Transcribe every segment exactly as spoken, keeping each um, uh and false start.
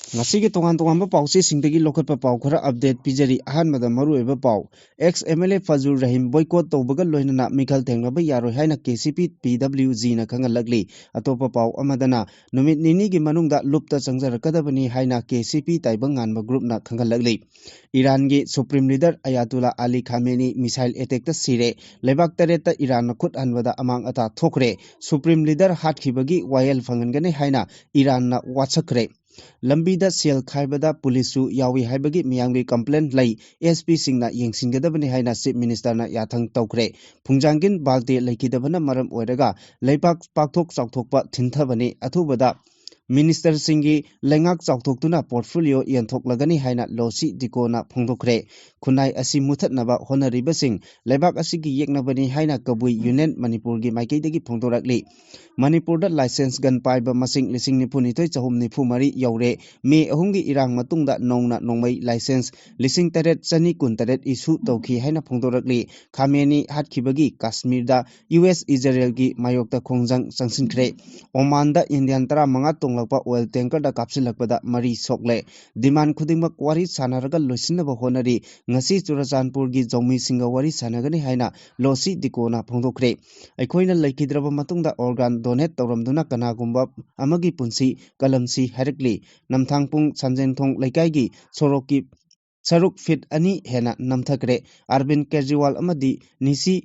ꯉꯁꯤꯒꯤ ꯇꯣꯉꯥꯟ ꯇꯣꯉꯥꯟꯕ ꯄꯥꯎꯆꯦꯁꯤꯡꯗꯒꯤ ꯂꯧꯈꯠꯄ ꯄꯥꯎ ꯈꯔ ꯑꯞꯗꯦꯠ ꯄꯤꯖꯔꯤ꯫ ꯑꯍꯥꯟꯕꯗ ꯃꯔꯨꯑꯣꯏꯕ ꯄꯥꯎ, X M L A Fajur Rahim boycott ꯇꯧꯕꯒ ꯂꯣꯏꯅꯅ ꯃꯤꯈꯜ ꯊꯦꯡꯅꯕ ꯌꯥꯔꯣꯏ ꯍꯥꯏꯅ K C P P W ꯖꯤꯅ ꯈꯪꯍꯜꯂꯛꯂꯤ꯫ ꯑꯇꯣꯞꯄ ꯄꯥꯎ ꯑꯃꯗꯅ ꯅꯨꯃꯤꯠ ꯅꯤꯅꯤꯒꯤ ꯃꯅꯨꯡꯗ ꯂꯨꯞꯇ ꯆꯪꯖꯔꯛꯀꯗꯕꯅꯤ ꯍꯥꯏꯅ ꯀꯦ ꯁꯤ ꯄꯤ ꯇꯥꯏꯕꯪ ꯉꯥꯟꯕ ꯒ꯭ꯔꯨꯞꯅ ꯈꯪꯍꯜꯂꯛꯂꯤ꯫ ꯏꯔꯥꯟꯒꯤ ꯁꯨꯄ꯭ꯔꯤꯝ ꯂꯤꯗꯔ ꯑꯌꯥꯇꯨꯂꯥ ꯑꯂꯤ ꯈꯥꯃꯦꯅꯤ ꯃꯤꯁꯥꯏꯜ ꯑꯦꯇꯦꯛꯇ ꯁꯤꯔꯦ꯫ ꯂꯩꯕꯥꯛ ꯇꯔꯦꯠꯇ ꯏꯔꯥꯟꯅ ꯈꯨꯠ ꯍꯟꯕꯗ ꯑꯃꯥꯡ ꯑꯇꯥ ꯊꯣꯛꯈ꯭ꯔꯦ꯫ ꯁꯨꯄ꯭ꯔꯤꯝ ꯂꯤꯗꯔ ꯍꯥꯠꯈꯤꯕꯒꯤ ꯋꯥꯌꯦꯜ ꯐꯪꯍꯟꯒꯅꯤ ꯍꯥꯏꯅ ꯏꯔꯥꯟꯅ ꯋꯥꯁꯛꯈ꯭ꯔꯦ꯫ ꯂꯝꯕꯤꯗ ꯁꯦꯜ ꯈꯥꯏꯕꯗ ꯄꯨꯂꯤꯁꯁꯨ ꯌꯥꯎꯏ ꯍꯥꯏꯕꯒꯤ ꯃꯤꯌꯥꯝꯒꯤ ꯀꯝꯄ꯭ꯂꯦꯟ ꯂꯩ꯫ ꯑꯦꯁ ꯄꯤꯁꯤꯡꯅ ꯌꯦꯡꯁꯤꯟꯒꯗꯕꯅꯤ ꯍꯥꯏꯅ ꯆꯤꯐ ꯃꯤꯅꯤꯁꯇꯔꯅ ꯌꯥꯊꯪ ꯇꯧꯈ꯭ꯔꯦ꯫ ꯐꯨꯡꯖꯥꯡꯒꯤꯟ ꯕꯥꯜꯇꯦ ꯂꯩꯈꯤꯗꯕꯅ ꯃꯔꯝ ꯑꯣꯏꯔꯒ ꯂꯩꯕꯥꯛ ꯄꯥꯛꯊꯣꯛ ꯆꯥꯎꯊꯣꯛꯄ ꯊꯤꯟꯊꯕꯅꯤ꯫ ꯑꯊꯨꯕꯗ ꯃꯤꯅꯤꯁꯇꯔꯁꯤꯡꯒꯤ ꯂꯩꯉꯥꯛ ꯆꯥꯎꯊꯣꯛꯇꯨꯅ ꯄꯣꯔꯠꯐꯣꯂꯤꯑꯣ ꯌꯦꯟꯊꯣꯛꯂꯒꯅꯤ ꯍꯥꯏꯅ ꯂꯣꯁꯤ ꯗꯤꯀꯣꯅ ꯐꯣꯡꯗꯣꯛꯈ꯭ꯔꯦ꯫ ꯈꯨꯟꯅꯥꯏ ꯑꯁꯤ ꯃꯨꯊꯠꯅꯕ ꯍꯣꯠꯅꯔꯤꯕꯁꯤꯡ ꯂꯩꯕꯥꯛ ꯑꯁꯤꯒꯤ ꯌꯦꯛꯅꯕꯅꯤ ꯍꯥꯏꯅ ꯀꯕꯨꯏ ꯌꯨꯅꯤꯌꯟ ꯃꯅꯤꯄꯨꯔꯒꯤ ꯃꯥꯏꯀꯩꯗꯒꯤ ꯐꯣꯡꯗꯣꯔꯛꯂꯤ꯫ ꯃꯅꯤꯄꯨꯔꯗ ꯂꯥꯏꯁꯦꯟꯁ ꯒꯟ ꯄꯥꯏꯕ ꯃꯁꯤꯡ ꯂꯤꯁꯤꯡ ꯅꯤꯐꯨ ꯅꯤꯊꯣꯏ ꯆꯍꯨꯝ ꯅꯤꯐꯨ ꯃꯔꯤ ꯌꯧꯔꯦ꯫ ꯃꯦ ꯑꯍꯨꯝꯒꯤ ꯏꯔꯥꯡ ꯃꯇꯨꯡꯗ ꯅꯧꯅ ꯅꯣꯡꯃꯩ ꯂꯥꯏꯁꯦꯟꯁ ꯂꯤꯁꯤꯡ ꯇꯔꯦꯠ ꯆꯅꯤ ꯀꯨꯟ ꯇꯔꯦꯠ ꯏꯁꯨ ꯇꯧꯈꯤ ꯍꯥꯏꯅ ꯐꯣꯡꯗꯣꯔꯛꯂꯤ꯫ ꯈꯥꯃꯦꯅꯤ ꯍꯥꯠꯈꯤꯕꯒꯤ ꯀꯥꯁꯃꯤꯔꯗ ꯌꯨ ꯑꯦꯁ ꯏꯖꯔꯦꯜꯒꯤ ꯃꯥꯌꯣꯛꯇ ꯈꯣꯡꯖꯪ ꯆꯪꯁꯤꯟꯈ꯭ꯔꯦ꯫ ꯑꯣꯃꯥꯟꯗ ꯏꯟꯗꯤꯌꯥꯟ ꯇꯔꯥꯃꯉꯥ ꯇꯣꯡꯂꯛꯄ ꯑꯣꯏꯜ ꯇꯦꯡꯀꯔꯗ ꯀꯥꯞꯁꯤꯜꯂꯛꯄꯗ ꯃꯔꯤ ꯁꯣꯛꯂꯦ꯫ ꯗꯤꯃꯥꯟ ꯈꯨꯗꯤꯡꯃꯛ ꯋꯥꯔꯤ ꯁꯥꯟꯅꯔꯒ ꯂꯣꯏꯁꯤꯟꯅꯕ ꯍꯣꯠꯅꯔꯤ꯫ ꯉꯁꯤ ꯆꯨꯔꯆꯥꯟꯄꯨꯔꯒꯤ ꯖꯧꯃꯤꯁꯤꯡꯒ ꯋꯥꯔꯤ ꯁꯥꯟꯅꯒꯅꯤ ꯍꯥꯏꯅ ꯂꯣꯁꯤ ꯗꯤꯀꯣꯅ ꯐꯣꯡꯗꯣꯛꯈ꯭ꯔꯦ꯫ ꯑꯩꯈꯣꯏꯅ ꯂꯩꯈꯤꯗ꯭ꯔꯕ ꯃꯇꯨꯡꯗ ꯑꯣꯔꯒꯥꯟ ꯗꯣꯅꯦꯠ ꯇꯧꯔꯝꯗꯨꯅ ꯀꯅꯥꯒꯨꯝꯕ ꯑꯃꯒꯤ ꯄꯨꯟꯁꯤ ꯀꯜꯂꯝꯁꯤ ꯍꯥꯏꯔꯛꯂꯤ꯫ ꯅꯝꯊꯥꯡꯄꯨꯡ ꯁꯟꯖꯦꯟꯊꯣꯡ ꯂꯩꯀꯥꯏꯒꯤ ꯁꯣꯔꯣꯛꯀꯤ ꯁꯔꯨꯛ ꯐꯤꯠ ꯑꯅꯤ ꯍꯦꯟꯅ ꯅꯝꯊꯈ꯭ꯔꯦ꯫ ꯑꯔꯕꯤꯟ ꯀꯦꯖ꯭ꯔꯤꯋꯥꯜ ꯑꯃꯗꯤ ꯅꯤꯁꯤ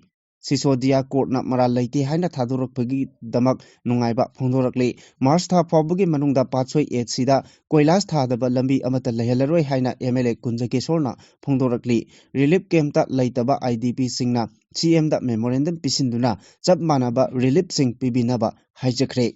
ꯁꯤꯁꯣꯗꯤꯌꯥ ꯀꯣꯔꯠꯅ ꯃꯔꯥꯜ ꯂꯩꯇꯦ ꯍꯥꯏꯅ ꯊꯥꯗꯣꯔꯛꯄꯒꯤꯗꯃꯛ ꯅꯨꯡꯉꯥꯏꯕ ꯐꯣꯡꯗꯣꯔꯛꯂꯤ꯫ ꯃꯥꯔꯆ ꯊꯥ ꯐꯥꯎꯕꯒꯤ ꯃꯅꯨꯡꯗ ꯄꯥꯠꯁꯣꯏ ꯑꯦꯠꯁꯤꯗ ꯀꯣꯏꯂꯥꯁ ꯊꯥꯗꯕ ꯂꯝꯕꯤ ꯑꯃꯠꯇ ꯂꯩꯍꯜꯂꯔꯣꯏ ꯍꯥꯏꯅ ꯑꯦꯝ ꯑꯦꯜ ꯑꯦ ꯀꯨꯟꯖꯀꯤꯁꯣꯔꯅ ꯐꯣꯡꯗꯣꯔꯛꯂꯤ꯫ ꯔꯤꯂꯤꯐ ꯀꯦꯝꯞꯇ ꯂꯩꯇꯕ ꯑꯥꯏ ꯗꯤ ꯄꯤꯁꯤꯡꯅ ꯁꯤ ꯑꯦꯝꯗ ꯃꯦꯃꯣꯔꯦꯟꯗꯝ ꯄꯤꯁꯤꯟꯗꯨꯅ ꯆꯞ ꯃꯥꯟꯅꯕ ꯔꯤꯂꯤꯐꯁꯤꯡ ꯄꯤꯕꯤꯅꯕ ꯍꯥꯏꯖꯈ꯭ꯔꯦ꯫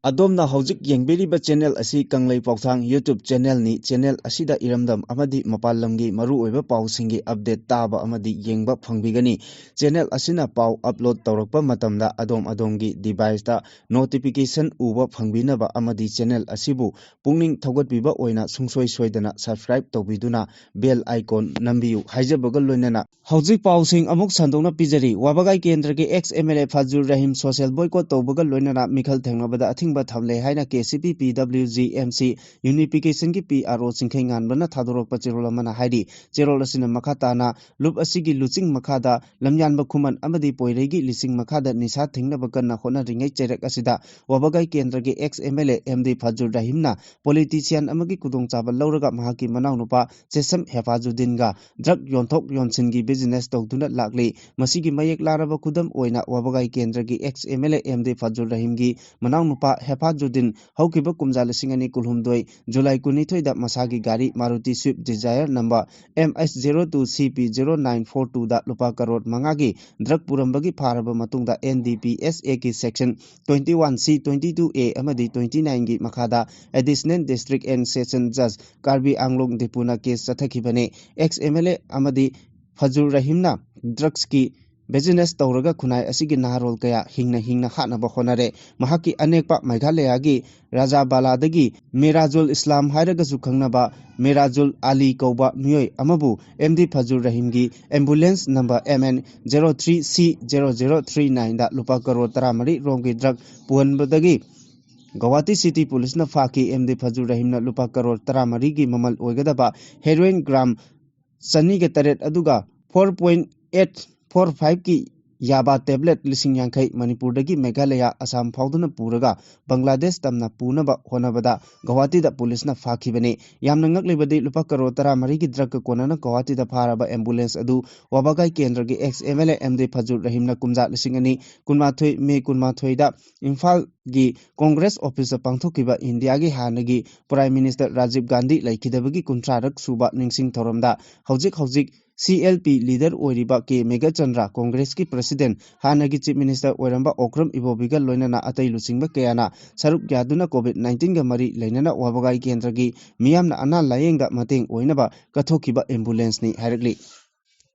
ꯑꯗꯣꯝꯅ ꯍꯧꯖꯤꯛ ꯌꯦꯡꯕꯤꯔꯤꯕ ꯆꯦꯅꯦꯜ ꯑꯁꯤ ꯀꯪꯂꯩ ꯄꯥꯎꯊꯥꯡ YouTube ꯆꯦꯅꯦꯜꯅꯤ꯫ ꯆꯦꯅꯦꯜ ꯑꯁꯤꯗ ꯏꯔꯝꯗꯝ ꯑꯃꯗꯤ ꯃꯄꯥꯟ ꯂꯝꯒꯤ ꯃꯔꯨꯑꯣꯏꯕ ꯄꯥꯎꯁꯤꯡꯒꯤ ꯑꯞꯗꯦꯠ ꯇꯥꯕ ꯑꯃꯗꯤ ꯌꯦꯡꯕ ꯐꯪꯕꯤꯒꯅꯤ꯫ ꯆꯦꯅꯦꯜ ꯑꯁꯤꯅ ꯄꯥꯎ ꯑꯞꯂꯣꯗ ꯇꯧꯔꯛꯄ ꯃꯇꯝꯗ ꯑꯗꯣꯝ ꯑꯗꯣꯝꯒꯤ ꯗꯤꯚꯥꯏꯁꯇ ꯅꯣꯇꯤꯐꯤꯀꯦꯁꯟ ꯎꯕ ꯐꯪꯕꯤꯅꯕ ꯑꯃꯗꯤ ꯆꯦꯅꯦꯜ ꯑꯁꯤꯕꯨ ꯄꯨꯛꯅꯤꯡ ꯊꯧꯒꯠꯄꯤꯕ ꯑꯣꯏꯅ ꯁꯨꯡꯁꯣꯏ ꯁꯣꯏꯗꯅ ꯁꯕꯁꯀ꯭ꯔꯥꯏꯕ ꯇꯧꯕꯤꯗꯨꯅ ꯕꯦꯜ ꯑꯥꯏꯀꯣꯟ ꯅꯝꯕꯤꯌꯨ ꯍꯥꯏꯖꯕꯒ ꯂꯣꯏꯅꯅ ꯍꯧꯖꯤꯛ ꯄꯥꯎꯁꯤꯡ ꯑꯃꯨꯛ ꯁꯟꯗꯣꯛꯅ ꯄꯤꯖꯔꯤ꯫ ꯋꯥꯕꯒꯥꯏ ꯀꯦꯟꯗ꯭ꯔꯒꯤ X M L A Fajur Rahim social boycott ꯇꯧꯕꯒ ꯂꯣꯏꯅꯅ ꯃꯤꯈꯜ ꯊꯦꯡꯅꯕꯗ ꯊꯤꯡꯕ ꯊꯝꯂꯦ ꯍꯥꯏꯅ K C P P W G M C ꯌꯨꯅꯤꯐꯤꯀꯦꯁꯟꯒꯤ ꯄꯤ ꯑꯥꯔ ꯑꯣ ꯆꯤꯡꯈꯩ ꯉꯥꯟꯕꯅ ꯊꯥꯗꯣꯔꯛꯄ ꯆꯦꯔꯣꯜ ꯑꯃꯅ ꯍꯥꯏꯔꯤ꯫ ꯆꯦꯔꯣꯜ ꯑꯁꯤꯅ ꯃꯈꯥ ꯇꯥꯅ ꯂꯨꯞ ꯑꯁꯤꯒꯤ ꯂꯨꯆꯤꯡ ꯃꯈꯥꯗ ꯂꯝꯌꯥꯟꯕ ꯈꯨꯃꯟ ꯑꯃꯗꯤ ꯄꯣꯏꯔꯩꯒꯤ ꯂꯤꯁꯤꯡ ꯃꯈꯥꯗ ꯅꯤꯁꯥ ꯊꯤꯡꯅꯕ ꯀꯟꯅ ꯍꯣꯠꯅꯔꯤꯉꯩ ꯆꯩꯔꯛ ꯑꯁꯤꯗ ꯋꯥꯕꯒꯥꯏ ꯀꯦꯟꯗ꯭ꯔꯒꯤ X M L A M D Fajur ꯔꯍꯤꯝꯅ ꯄꯣꯂꯤꯇꯤꯁꯤꯌꯥꯟ ꯑꯃꯒꯤ ꯈꯨꯗꯣꯡꯆꯥꯕ ꯂꯧꯔꯒ ꯃꯍꯥꯛꯀꯤ ꯃꯅꯥꯎꯅꯨꯄꯥ ꯆꯦꯁꯝ ꯍꯦꯐꯥꯖꯨꯗꯤꯟꯒ ꯗ꯭ꯔꯒ ꯌꯣꯟꯊꯣꯛ ꯌꯣꯟꯁꯤꯟꯒꯤ ꯕꯤꯖꯤꯅꯦꯁ ꯇꯧꯗꯨꯅ ꯂꯥꯛꯂꯤ꯫ ꯃꯁꯤꯒꯤ ꯃꯌꯦꯛ ꯂꯥꯔꯕ ꯈꯨꯗꯝ ꯑꯣꯏꯅ ꯋꯥꯕꯒꯥꯏ ꯀꯦꯟꯗ꯭ꯔꯒꯤ X M L A M D Fajur ꯔꯍꯤꯝꯒꯤ ꯃꯅꯥꯎꯅꯨꯄꯥ ꯍꯦꯐꯥꯖꯨꯗꯤꯟ ꯍꯧꯈꯤꯕ ꯀꯨꯝꯖꯥ ꯂꯤꯁꯤꯡ ꯑꯅꯤ ꯀꯨꯟꯍꯨꯝꯗꯣꯏ ꯖꯨꯂꯥꯏ ꯀꯨꯟꯅꯤꯊꯣꯏꯗ ꯃꯁꯥꯒꯤ ꯒꯥꯔꯤ Maruti Swift Dzire number M H zero two C P zero nine four ꯇꯨꯗ ꯂꯨꯄꯥ ꯀꯔꯣꯔ ꯃꯉꯥꯒꯤ ꯗ꯭ꯔꯒ ꯄꯨꯔꯝꯕꯒꯤ ꯐꯥꯔꯕ ꯃꯇꯨꯡꯗ ꯑꯦꯟ ꯗꯤ ꯄꯤ ꯑꯦꯁ ꯑꯦꯒꯤ ꯁꯦꯛꯁꯟ ꯇ꯭ꯋꯦꯟꯇꯤ ꯋꯥꯟ ꯁꯤ, ꯇ꯭ꯋꯦꯟꯇꯤ ꯇꯨ ꯑꯦ ꯑꯃꯗꯤ ꯇ꯭ꯋꯦꯟꯇꯤ ꯅꯥꯏꯟꯒꯤ ꯃꯈꯥꯗ additional district and session ꯖꯖ Karbi ꯑꯪꯂꯣꯡ ꯗꯤꯄꯨꯅ case ꯆꯠꯊꯈꯤꯕꯅꯤ꯫ X M L ꯑꯦ ꯑꯃꯗꯤ ꯐꯖꯨꯔ ꯔꯍꯤꯝꯅ ꯗ꯭ꯔꯒꯁꯀꯤ ꯕꯤꯖꯤꯅꯦꯁ ꯇꯧꯔꯒ ꯈꯨꯟꯅꯥꯏ ꯑꯁꯤꯒꯤ ꯅꯍꯥꯔꯣꯜ ꯀꯌꯥ ꯍꯤꯡꯅ ꯍꯤꯡꯅ ꯍꯥꯠꯅꯕ ꯍꯣꯠꯅꯔꯦ꯫ ꯃꯍꯥꯛꯀꯤ ꯑꯅꯦꯛꯄ ꯃꯦꯘꯥꯂꯌꯥꯒꯤ ꯔꯥꯖꯥꯕꯥꯂꯥꯗꯒꯤ ꯃꯤꯔꯥꯖꯨꯜ ꯏꯁꯂꯥꯝ ꯍꯥꯏꯔꯒꯁꯨ ꯈꯪꯅꯕ ꯃꯤꯔꯥꯖꯨꯜ ꯑꯂꯤ ꯀꯧꯕ ꯃꯤꯑꯣꯏ ꯑꯃꯕꯨ ꯑꯦꯝ ꯗꯤ ꯐꯖꯨꯔ ꯔꯍꯤꯝꯒꯤ ambulance number M N zero three C zero zero three ꯅꯥꯏꯟꯗ ꯂꯨꯄꯥ ꯀꯔꯣꯔ ꯇꯔꯥꯃꯔꯤ ꯔꯣꯝꯒꯤ ꯗ꯭ꯔꯒ ꯄꯨꯍꯟꯕꯗꯒꯤ ꯒꯧꯍꯥꯇꯤ ꯁꯤꯇꯤ ꯄꯨꯂꯤꯁꯅ ꯐꯥꯈꯤ꯫ ꯑꯦꯝ ꯗꯤ ꯐꯖꯨꯔ ꯔꯍꯤꯝꯅ ꯂꯨꯄꯥ ꯀꯔꯣꯔ ꯇꯔꯥꯃꯔꯤꯒꯤ ꯃꯃꯜ ꯑꯣꯏꯒꯗꯕ ꯍꯦꯔꯣꯏꯟ ꯒ꯭ꯔꯥꯝ ꯆꯅꯤꯒ ꯇꯔꯦꯠ ꯑꯗꯨꯒ ꯐꯣꯔ ꯄꯣꯏꯟ ꯑꯩꯠ ꯐꯣꯔ ꯐꯥꯏꯚꯀꯤ ꯌꯥꯕꯥ ꯇꯦꯕ꯭ꯂꯦꯠ ꯂꯤꯁꯤꯡ ꯌꯥꯡꯈꯩ ꯃꯅꯤꯄꯨꯔꯗꯒꯤ ꯃꯦꯘꯥꯂꯌꯥ, ꯑꯁꯥꯝ ꯐꯥꯎꯗꯨꯅ ꯄꯨꯔꯒ ꯕꯪꯒ꯭ꯂꯥꯗꯦꯁ ꯇꯝꯅ ꯄꯨꯅꯕ ꯍꯣꯠꯅꯕꯗ ꯒꯧꯍꯥꯇꯤꯗ ꯄꯨꯂꯤꯁꯅ ꯐꯥꯈꯤꯕꯅꯤ꯫ ꯌꯥꯝꯅ ꯉꯛꯂꯤꯕꯗꯤ ꯂꯨꯄꯥ ꯀꯔꯣꯔ ꯇꯔꯥꯃꯔꯤꯒꯤ ꯗ꯭ꯔꯒꯀ ꯀꯣꯟꯅꯅ ꯒꯧꯍꯥꯇꯤꯗ ꯐꯥꯔꯕ ꯑꯦꯝꯕꯨꯂꯦꯟꯁ ꯑꯗꯨ ꯋꯥꯕꯒꯥꯏ ꯀꯦꯟꯗ꯭ꯔꯒꯤ X M L A M D Fajur ꯔꯍꯤꯝꯅ ꯀꯨꯝꯖꯥ ꯂꯤꯁꯤꯡ ꯑꯅꯤ ꯀꯨꯟꯃꯥꯊꯣꯏ ꯃꯦ ꯀꯨꯟꯃꯥꯊꯣꯏꯗ ꯏꯝꯐꯥꯜꯒꯤ ꯀꯣꯡꯒ꯭ꯔꯦꯁ ꯑꯣꯐꯤꯁꯇ ꯄꯥꯡꯊꯣꯛꯈꯤꯕ ꯏꯟꯗꯤꯌꯥꯒꯤ ꯍꯥꯟꯅꯒꯤ ꯄ꯭ꯔꯥꯏꯝ ꯃꯤꯅꯤꯁꯇꯔ ꯔꯥꯖꯤꯕ ꯒꯥꯟꯙꯤ ꯂꯩꯈꯤꯗꯕꯒꯤ ꯀꯨꯟꯊ꯭ꯔꯥꯔꯛ ꯁꯨꯕ ꯅꯤꯡꯁꯤꯡ ꯊꯧꯔꯝꯗ ꯍꯧꯖꯤꯛ ꯍꯧꯖꯤꯛ ꯁꯤ ꯑꯦꯜ ꯄꯤ ꯂꯤꯗꯔ ꯑꯣꯏꯔꯤꯕ ꯀꯦ ꯃꯦꯘꯆꯟꯗ꯭ꯔ, ꯀꯣꯡꯒ꯭ꯔꯦꯁꯀꯤ ꯄ꯭ꯔꯁꯤꯗꯦꯟꯠ, ꯍꯥꯟꯅꯒꯤ ꯆꯤꯐ ꯃꯤꯅꯤꯁꯇꯔ ꯑꯣꯏꯔꯝꯕ ꯑꯣꯀ꯭ꯔꯝ ꯏꯕꯣꯕꯤꯒ ꯂꯣꯏꯅꯅ ꯑꯇꯩ ꯂꯨꯆꯤꯡꯕ ꯀꯌꯥꯅ ꯁꯔꯨꯛ ꯌꯥꯗꯨꯅ ꯀꯣꯚꯤꯗ ꯅꯥꯏꯟꯇꯤꯟꯒ ꯃꯔꯤ ꯂꯩꯅꯅ ꯋꯥꯕꯒꯥꯏ ꯀꯦꯟꯗ꯭ꯔꯒꯤ ꯃꯤꯌꯥꯝꯅ ꯑꯅꯥ ꯂꯥꯌꯦꯡꯗ ꯃꯇꯦꯡ ꯑꯣꯏꯅꯕ ꯀꯠꯊꯣꯛꯈꯤꯕ ꯑꯦꯝꯕꯨꯂꯦꯟꯁꯅꯤ ꯍꯥꯏꯔꯛꯂꯤ꯫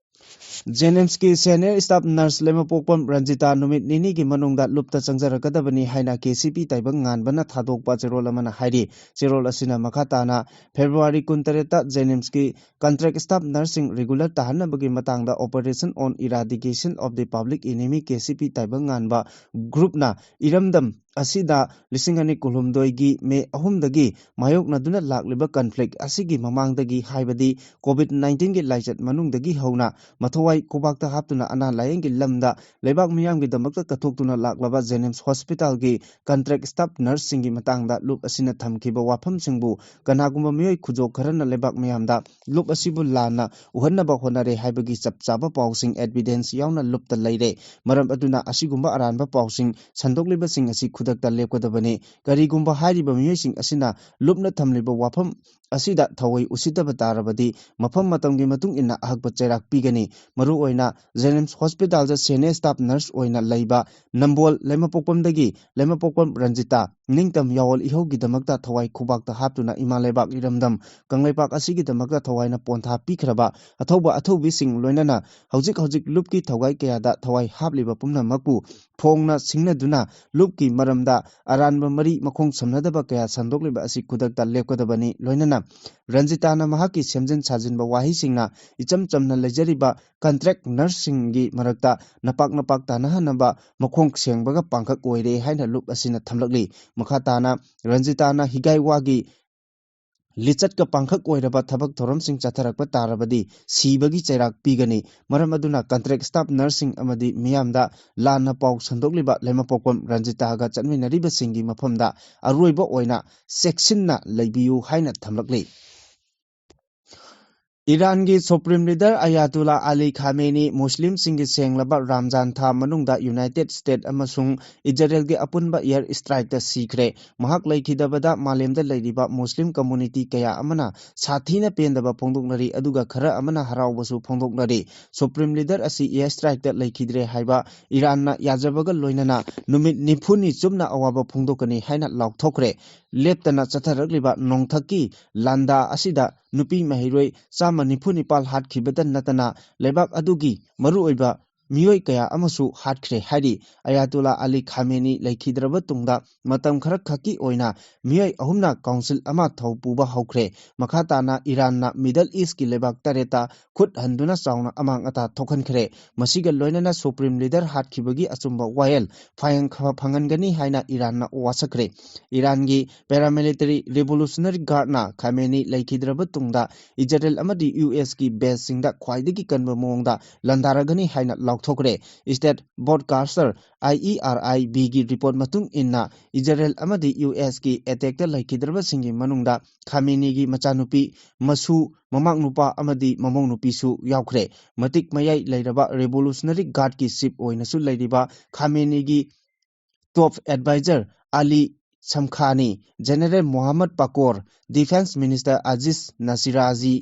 ꯖꯦꯅꯤꯝꯁꯀꯤ ꯁꯦꯅꯤꯌꯔ ꯁ꯭ꯇꯥꯐ ꯅꯔꯁ ꯂꯩꯃꯄꯣꯛꯄꯝ ꯔꯟꯖꯤꯇꯥ ꯅꯨꯃꯤꯠ ꯅꯤꯅꯤꯒꯤ ꯃꯅꯨꯡꯗ ꯂꯨꯞꯇ ꯆꯪꯖꯔꯛꯀꯗꯕꯅꯤ ꯍꯥꯏꯅ ꯀꯦ ꯁꯤ ꯄꯤ ꯇꯥꯏꯕꯪ ꯉꯥꯟꯕꯅ ꯊꯥꯗꯣꯛꯄ ꯆꯦꯔꯣꯜ ꯑꯃꯅ ꯍꯥꯏꯔꯤ꯫ ꯆꯦꯔꯣꯜ ꯑꯁꯤꯅ ꯃꯈꯥ ꯇꯥꯅ ꯐꯦꯕ꯭ꯔꯨꯋꯥꯔꯤ ꯀꯨꯟꯇꯔꯦꯠꯇ ꯖꯦꯅꯤꯝꯁꯀꯤ ꯀꯟꯇ꯭ꯔꯦꯛ ꯁ꯭ꯇꯥꯐ ꯅꯔꯁꯁꯤꯡ ꯔꯤꯒꯨꯂꯔ ꯇꯥꯍꯟꯅꯕꯒꯤ ꯃꯇꯥꯡꯗ Operation on Eradication of the Public Enemy, K C ꯄꯤ ꯇꯥꯏꯕꯪ ꯉꯥꯟꯕ ꯒ꯭ꯔꯨꯞꯅ ꯏꯔꯝꯗꯝ ꯑꯁꯤꯗ ꯂꯤꯁꯤꯡ ꯑꯅꯤ ꯀꯨꯟꯍꯨꯝꯗꯣꯏꯒꯤ ꯃꯦ ꯑꯍꯨꯝꯗꯒꯤ ꯃꯥꯌꯣꯛꯅꯗꯨꯅ ꯂꯥꯛꯂꯤꯕ ꯀꯟꯐ꯭ꯂꯤꯛ ꯑꯁꯤꯒꯤ ꯃꯃꯥꯡꯗꯒꯤ, ꯍꯥꯏꯕꯗꯤ ꯀꯣꯚꯤꯗ ꯅꯥꯏꯟꯇꯤꯟꯒꯤ ꯂꯥꯏꯆꯠ ꯃꯅꯨꯡꯗꯒꯤ ꯍꯧꯅ ꯃꯊꯧꯋꯥꯏ ꯈꯨꯕꯥꯛꯇ ꯍꯥꯞꯇꯨꯅ ꯑꯅꯥ ꯂꯥꯌꯦꯡꯒꯤ ꯂꯝꯗ ꯂꯩꯕꯥꯛ ꯃꯤꯌꯥꯝꯒꯤꯗꯃꯛꯇ ꯀꯠꯊꯣꯛꯇꯨꯅ ꯂꯥꯛꯂꯕ ꯖꯦꯅꯤꯝꯁ ꯍꯣꯁꯄꯤꯇꯥꯜꯒꯤ ꯀꯟꯇ꯭ꯔꯦꯛ ꯁ꯭ꯇꯥꯐ ꯅꯔꯁꯁꯤꯡꯒꯤ ꯃꯇꯥꯡꯗ ꯂꯨꯞ ꯑꯁꯤꯅ ꯊꯝꯈꯤꯕ ꯋꯥꯐꯝꯁꯤꯡꯕꯨ ꯀꯅꯥꯒꯨꯝꯕ ꯃꯤꯑꯣꯏ ꯈꯨꯖꯣꯛ ꯈꯔꯅ ꯂꯩꯕꯥꯛ ꯃꯤꯌꯥꯝꯗ ꯂꯨꯞ ꯑꯁꯤꯕꯨ ꯂꯥꯟꯅ ꯎꯍꯟꯅꯕ ꯍꯣꯠꯅꯔꯦ ꯍꯥꯏꯕꯒꯤ ꯆꯞ ꯆꯥꯕ ꯄꯥꯎꯁꯤꯡ, ꯑꯦꯚꯤꯗꯦꯟꯁ ꯌꯥꯎꯅ ꯂꯨꯞꯇ ꯂꯩꯔꯦ꯫ ꯃꯔꯝ ꯑꯗꯨꯅ ꯑꯁꯤꯒꯨꯝꯕ ꯑꯔꯥꯟꯕ ꯄꯥꯎꯁꯤꯡ ꯁꯟꯗꯣꯛꯂꯤꯕꯁꯤꯡ ꯑꯁꯤ ꯈꯨꯗꯛꯇ ꯂꯦꯞꯀꯗꯕꯅꯤ꯫ ꯀꯔꯤꯒꯨꯝꯕ ꯍꯥꯏꯔꯤꯕ ꯃꯤꯑꯣꯏꯁꯤꯡ ꯑꯁꯤꯅ ꯂꯨꯞꯅ ꯊꯝꯂꯤꯕ ꯋꯥꯐꯝ ꯑꯁꯤꯗ ꯊꯑꯣꯏ ꯎꯁꯤꯠꯇꯕ ꯇꯥꯔꯕꯗꯤ, ꯃꯐꯝ ꯃꯇꯝꯒꯤ ꯃꯇꯨꯡ ꯏꯟꯅ ꯑꯍꯛꯄ ꯆꯩꯔꯥꯛ ꯄꯤꯒꯅꯤ꯫ ꯃꯔꯨꯑꯣꯏꯅ ꯖꯦꯅꯤꯝꯁ ꯍꯣꯁꯄꯤꯇꯥꯜꯗ ꯁꯦꯅꯤꯌꯔ ꯁ꯭ꯇꯥꯐ ꯅꯔꯁ ꯑꯣꯏꯅ ꯂꯩꯕ ꯅꯝꯕꯣꯜ ꯂꯩꯃꯄꯣꯛꯄꯝꯗꯒꯤ ꯂꯩꯃꯄꯣꯛꯄꯝ ꯔꯟꯖꯤꯇꯥ ꯅꯤꯡꯇꯝ ꯌꯥꯑꯣꯜ ꯏꯍꯧꯒꯤꯗꯃꯛꯇ ꯊꯋꯥꯏ ꯈꯨꯕꯥꯛꯇ ꯍꯥꯞꯇꯨꯅ ꯏꯃꯥ ꯂꯩꯕꯥꯛ ꯏꯔꯝꯗꯝ ꯀꯪꯂꯩꯄꯥꯛ ꯑꯁꯤꯒꯤꯗꯃꯛꯇ ꯊꯋꯥꯏꯅ ꯄꯣꯟꯊꯥ ꯄꯤꯈ꯭ꯔꯕ ꯑꯊꯧꯕ ꯑꯊꯧꯕꯤꯁꯤꯡ, ꯂꯣꯏꯅꯅ ꯍꯧꯖꯤꯛ ꯍꯧꯖꯤꯛ ꯂꯨꯞꯀꯤ ꯊꯧꯒꯥꯏ ꯀꯌꯥꯗ ꯊꯋꯥꯏ ꯍꯥꯞꯂꯤꯕ ꯄꯨꯝꯅꯃꯛꯄꯨ ꯐꯣꯡꯅ ꯁꯤꯡꯅꯗꯨꯅ ꯂꯨꯞꯀꯤ ꯃꯔꯝꯗ ꯑꯔꯥꯟꯕ ꯃꯔꯤ ꯃꯈꯣꯡ ꯁꯝꯅꯗꯕ ꯀꯌꯥ ꯁꯟꯗꯣꯛꯂꯤꯕ ꯑꯁꯤ ꯈꯨꯗꯛꯇ ꯂꯦꯞꯀꯗꯕꯅꯤ꯫ ꯂꯣꯏꯅꯅ ꯔꯟꯖꯤꯇꯥꯅ ꯃꯍꯥꯛꯀꯤ ꯁꯦꯝꯖꯤꯟ ꯁꯥꯖꯤꯟꯕ ꯋꯥꯍꯩꯁꯤꯡꯅ ꯏꯆꯝ ꯆꯝꯅ ꯂꯩꯖꯔꯤꯕ ꯀꯟꯇ꯭ꯔꯦꯛ ꯅꯔꯁꯁꯤꯡꯒꯤ ꯃꯔꯛꯇ ꯅꯄꯥꯛ ꯅꯄꯥꯛ ꯇꯥꯅꯍꯟꯅꯕ ꯃꯈꯣꯡ ꯁꯦꯡꯕꯒ ꯄꯥꯡꯈꯛ ꯑꯣꯏꯔꯦ ꯍꯥꯏꯅ ꯂꯨꯞ ꯑꯁꯤꯅ ꯊꯝꯂꯛꯂꯤ꯫ ꯃꯈꯥ ꯇꯥꯅ ꯔꯟꯖꯤꯇꯥꯅ ꯍꯤꯒꯥꯏ ꯋꯥꯒꯤ ꯂꯤꯆꯠꯀ ꯄꯥꯡꯈꯛ ꯑꯣꯏꯔꯕ ꯊꯕꯛ ꯊꯧꯔꯝꯁꯤꯡ ꯆꯠꯊꯔꯛꯄ ꯇꯥꯔꯕꯗꯤ ꯁꯤꯕꯒꯤ ꯆꯩꯔꯥꯛ ꯄꯤꯒꯅꯤ꯫ ꯃꯔꯝ ꯑꯗꯨꯅ ꯀꯟꯇ꯭ꯔꯦꯛ ꯁ꯭ꯇꯥꯐ ꯅꯔꯁꯁꯤꯡ ꯑꯃꯗꯤ ꯃꯤꯌꯥꯝꯗ ꯂꯥꯟꯅ ꯄꯥꯎ ꯁꯟꯗꯣꯛꯂꯤꯕ ꯂꯩꯃꯄꯣꯛꯄꯝ ꯔꯟꯖꯤꯇꯥꯒ ꯆꯠꯃꯤꯟꯅꯔꯤꯕꯁꯤꯡꯒꯤ ꯃꯐꯝꯗ ꯑꯔꯣꯏꯕ ꯑꯣꯏꯅ ꯆꯦꯛꯁꯤꯟꯅ ꯂꯩꯕꯤꯌꯨ ꯍꯥꯏꯅ ꯊꯝꯂꯛꯂꯤ꯫ ꯏꯔꯥꯟꯒꯤ ꯁꯨꯄ꯭ꯔꯤꯝ ꯂꯤꯗꯔ ꯑꯌꯥꯇꯨꯂꯥ ꯑꯂꯤ ꯈꯥꯃꯦꯅꯤ ꯃꯨꯁꯂꯤꯝꯁꯤꯡꯒꯤ ꯁꯦꯡꯂꯕ ꯔꯝꯖꯥꯟ ꯊꯥ ꯃꯅꯨꯡꯗ ꯌꯨꯅꯥꯏꯇꯦꯗ ꯁ꯭ꯇꯦꯠ ꯑꯃꯁꯨꯡ ꯏꯖꯔꯦꯜꯒꯤ ꯑꯄꯨꯟꯕ ꯑꯦꯌꯔ ꯁ꯭ꯇ꯭ꯔꯥꯏꯛꯇ ꯁꯤꯈ꯭ꯔꯦ꯫ ꯃꯍꯥꯛ ꯂꯩꯈꯤꯗꯕꯗ ꯃꯥꯂꯦꯝꯗ ꯂꯩꯔꯤꯕ ꯃꯨꯁꯂꯤꯝ ꯀꯝꯃꯨꯅꯤꯇꯤ ꯀꯌꯥ ꯑꯃꯅ ꯁꯥꯊꯤꯅ ꯄꯦꯟꯗꯕ ꯐꯣꯡꯗꯣꯛꯅꯔꯤ, ꯑꯗꯨꯒ ꯈꯔ ꯑꯃꯅ ꯍꯔꯥꯎꯕꯁꯨ ꯐꯣꯡꯗꯣꯛꯅꯔꯤ꯫ ꯁꯨꯄ꯭ꯔꯤꯝ ꯂꯤꯗꯔ ꯑꯁꯤ ꯑꯦꯌꯔ ꯁ꯭ꯇ꯭ꯔꯥꯏꯛꯇ ꯂꯩꯈꯤꯗ꯭ꯔꯦ ꯍꯥꯏꯕ ꯏꯔꯥꯟꯅ ꯌꯥꯖꯕꯒ ꯂꯣꯏꯅꯅ ꯅꯨꯃꯤꯠ ꯅꯤꯐꯨꯅꯤ ꯆꯨꯞꯅ ꯑꯋꯥꯕ ꯐꯣꯡꯗꯣꯛꯀꯅꯤ ꯍꯥꯏꯅ ꯂꯥꯎꯊꯣꯛꯈ꯭ꯔꯦ꯫ ꯂꯦꯞꯇꯅ ꯆꯠꯊꯔꯛꯂꯤꯕ ꯅꯣꯡꯊꯛꯀꯤ ꯂꯥꯟꯗꯥ ꯑꯁꯤꯗ ꯅꯨꯄꯤ ꯃꯍꯩꯔꯣꯏ ꯆꯥꯝꯃ ꯅꯤꯐꯨ ꯅꯤꯄꯥꯜ ꯍꯥꯠꯈꯤꯕꯇ ꯅꯠꯇꯅ ꯂꯩꯕꯥꯛ ꯑꯗꯨꯒꯤ ꯃꯔꯨꯑꯣꯏꯕ ꯃꯤꯑꯣꯏ ꯀꯌꯥ ꯑꯃꯁꯨ ꯍꯥꯠꯈ꯭ꯔꯦ ꯍꯥꯏꯔꯤ꯫ ꯑꯌꯥꯇꯣꯂꯥ ꯑꯂꯤ ꯈꯥꯃꯦꯅꯤ ꯂꯩꯈꯤꯗ꯭ꯔꯕ ꯇꯨꯡꯗ ꯃꯇꯝ ꯈꯔ ꯈꯛꯀꯤ ꯑꯣꯏꯅ ꯃꯤꯑꯣꯏ ꯑꯍꯨꯝꯅ ꯀꯥꯎꯟꯁꯤꯜ ꯑꯃ ꯊꯧ ꯄꯨꯕ ꯍꯧꯈ꯭ꯔꯦ꯫ ꯃꯈꯥ ꯇꯥꯅ ꯏꯔꯥꯟꯅ ꯃꯤꯗꯜ ꯏꯁꯀꯤ ꯂꯩꯕꯥꯛ ꯇꯔꯦꯠꯇ ꯈꯨꯠ ꯍꯟꯗꯨꯅ ꯆꯥꯎꯅ ꯑꯃꯥꯡ ꯑꯇꯥ ꯊꯣꯛꯍꯟꯈ꯭ꯔꯦ꯫ ꯃꯁꯤꯒ ꯂꯣꯏꯅꯅ ꯁꯨꯄ꯭ꯔꯤꯝ ꯂꯤꯗꯔ ꯍꯥꯠꯈꯤꯕꯒꯤ ꯑꯆꯨꯝꯕ ꯋꯥꯌꯦꯜ ꯐꯥꯌꯦꯡ ꯈ-, ꯐꯪꯍꯟꯒꯅꯤ ꯍꯥꯏꯅ ꯏꯔꯥꯟꯅ ꯋꯥꯁꯛꯈ꯭ꯔꯦ꯫ ꯏꯔꯥꯟꯒꯤ ꯄꯦꯔꯥꯃꯤꯂꯤꯇꯔꯤ ꯔꯤꯚꯣꯂꯨꯁꯅꯔꯤ ꯒꯥꯔꯗꯅ ꯈꯥꯃꯦꯅꯤ ꯂꯩꯈꯤꯗ꯭ꯔꯕ ꯇꯨꯡꯗ ꯏꯖꯔꯦꯜ ꯑꯃꯗꯤ ꯌꯨ ꯑꯦꯁꯀꯤ ꯕꯦꯁꯁꯤꯡꯗ ꯈ꯭ꯋꯥꯏꯗꯒꯤ ꯀꯟꯕ ꯃꯑꯣꯡꯗ ꯂꯥꯟꯗꯥꯔꯒꯅꯤ ꯍꯥꯏꯅ ꯂꯥꯎꯊꯣꯛꯈ꯭ꯔꯦ꯫ ꯁ꯭ꯇꯦꯠ ꯕ꯭ꯔꯣꯗꯀꯥꯁꯇꯔ ꯑꯥꯏ ꯏ ꯑꯥꯔ ꯑꯥꯏ ꯕꯤꯒꯤ ꯔꯤꯄꯣꯔꯠ ꯃꯇꯨꯡ ꯏꯟꯅ, ꯏꯖꯔꯦꯜ ꯑꯃꯗꯤ ꯌꯨ ꯑꯦꯁꯀꯤ ꯑꯦꯇꯦꯛꯇ ꯂꯩꯈꯤꯗ꯭ꯔꯕꯁꯤꯡꯒꯤ ꯃꯅꯨꯡꯗ ꯈꯥꯃꯦꯅꯤꯒꯤ ꯃꯆꯥꯅꯨꯄꯤ, ꯃꯁꯨ, ꯃꯃꯥꯡ ꯅꯨꯄꯥ ꯑꯃꯗꯤ ꯃꯃꯧ ꯅꯨꯄꯤꯁꯨ ꯌꯥꯎꯈ꯭ꯔꯦ꯫ ꯃꯇꯤꯛ ꯃꯌꯥꯏ ꯂꯩꯔꯕ ꯔꯤꯚꯣꯂꯨꯁꯅꯔꯤ ꯒꯥꯔꯗꯀꯤ ꯆꯤꯐ ꯑꯣꯏꯅꯁꯨ ꯂꯩꯔꯤꯕ ꯈꯥꯃꯦꯅꯤꯒꯤ top adviser Ali Shamkhani, general Mohammad Pakpour, defence minister Aziz Nasirzadeh,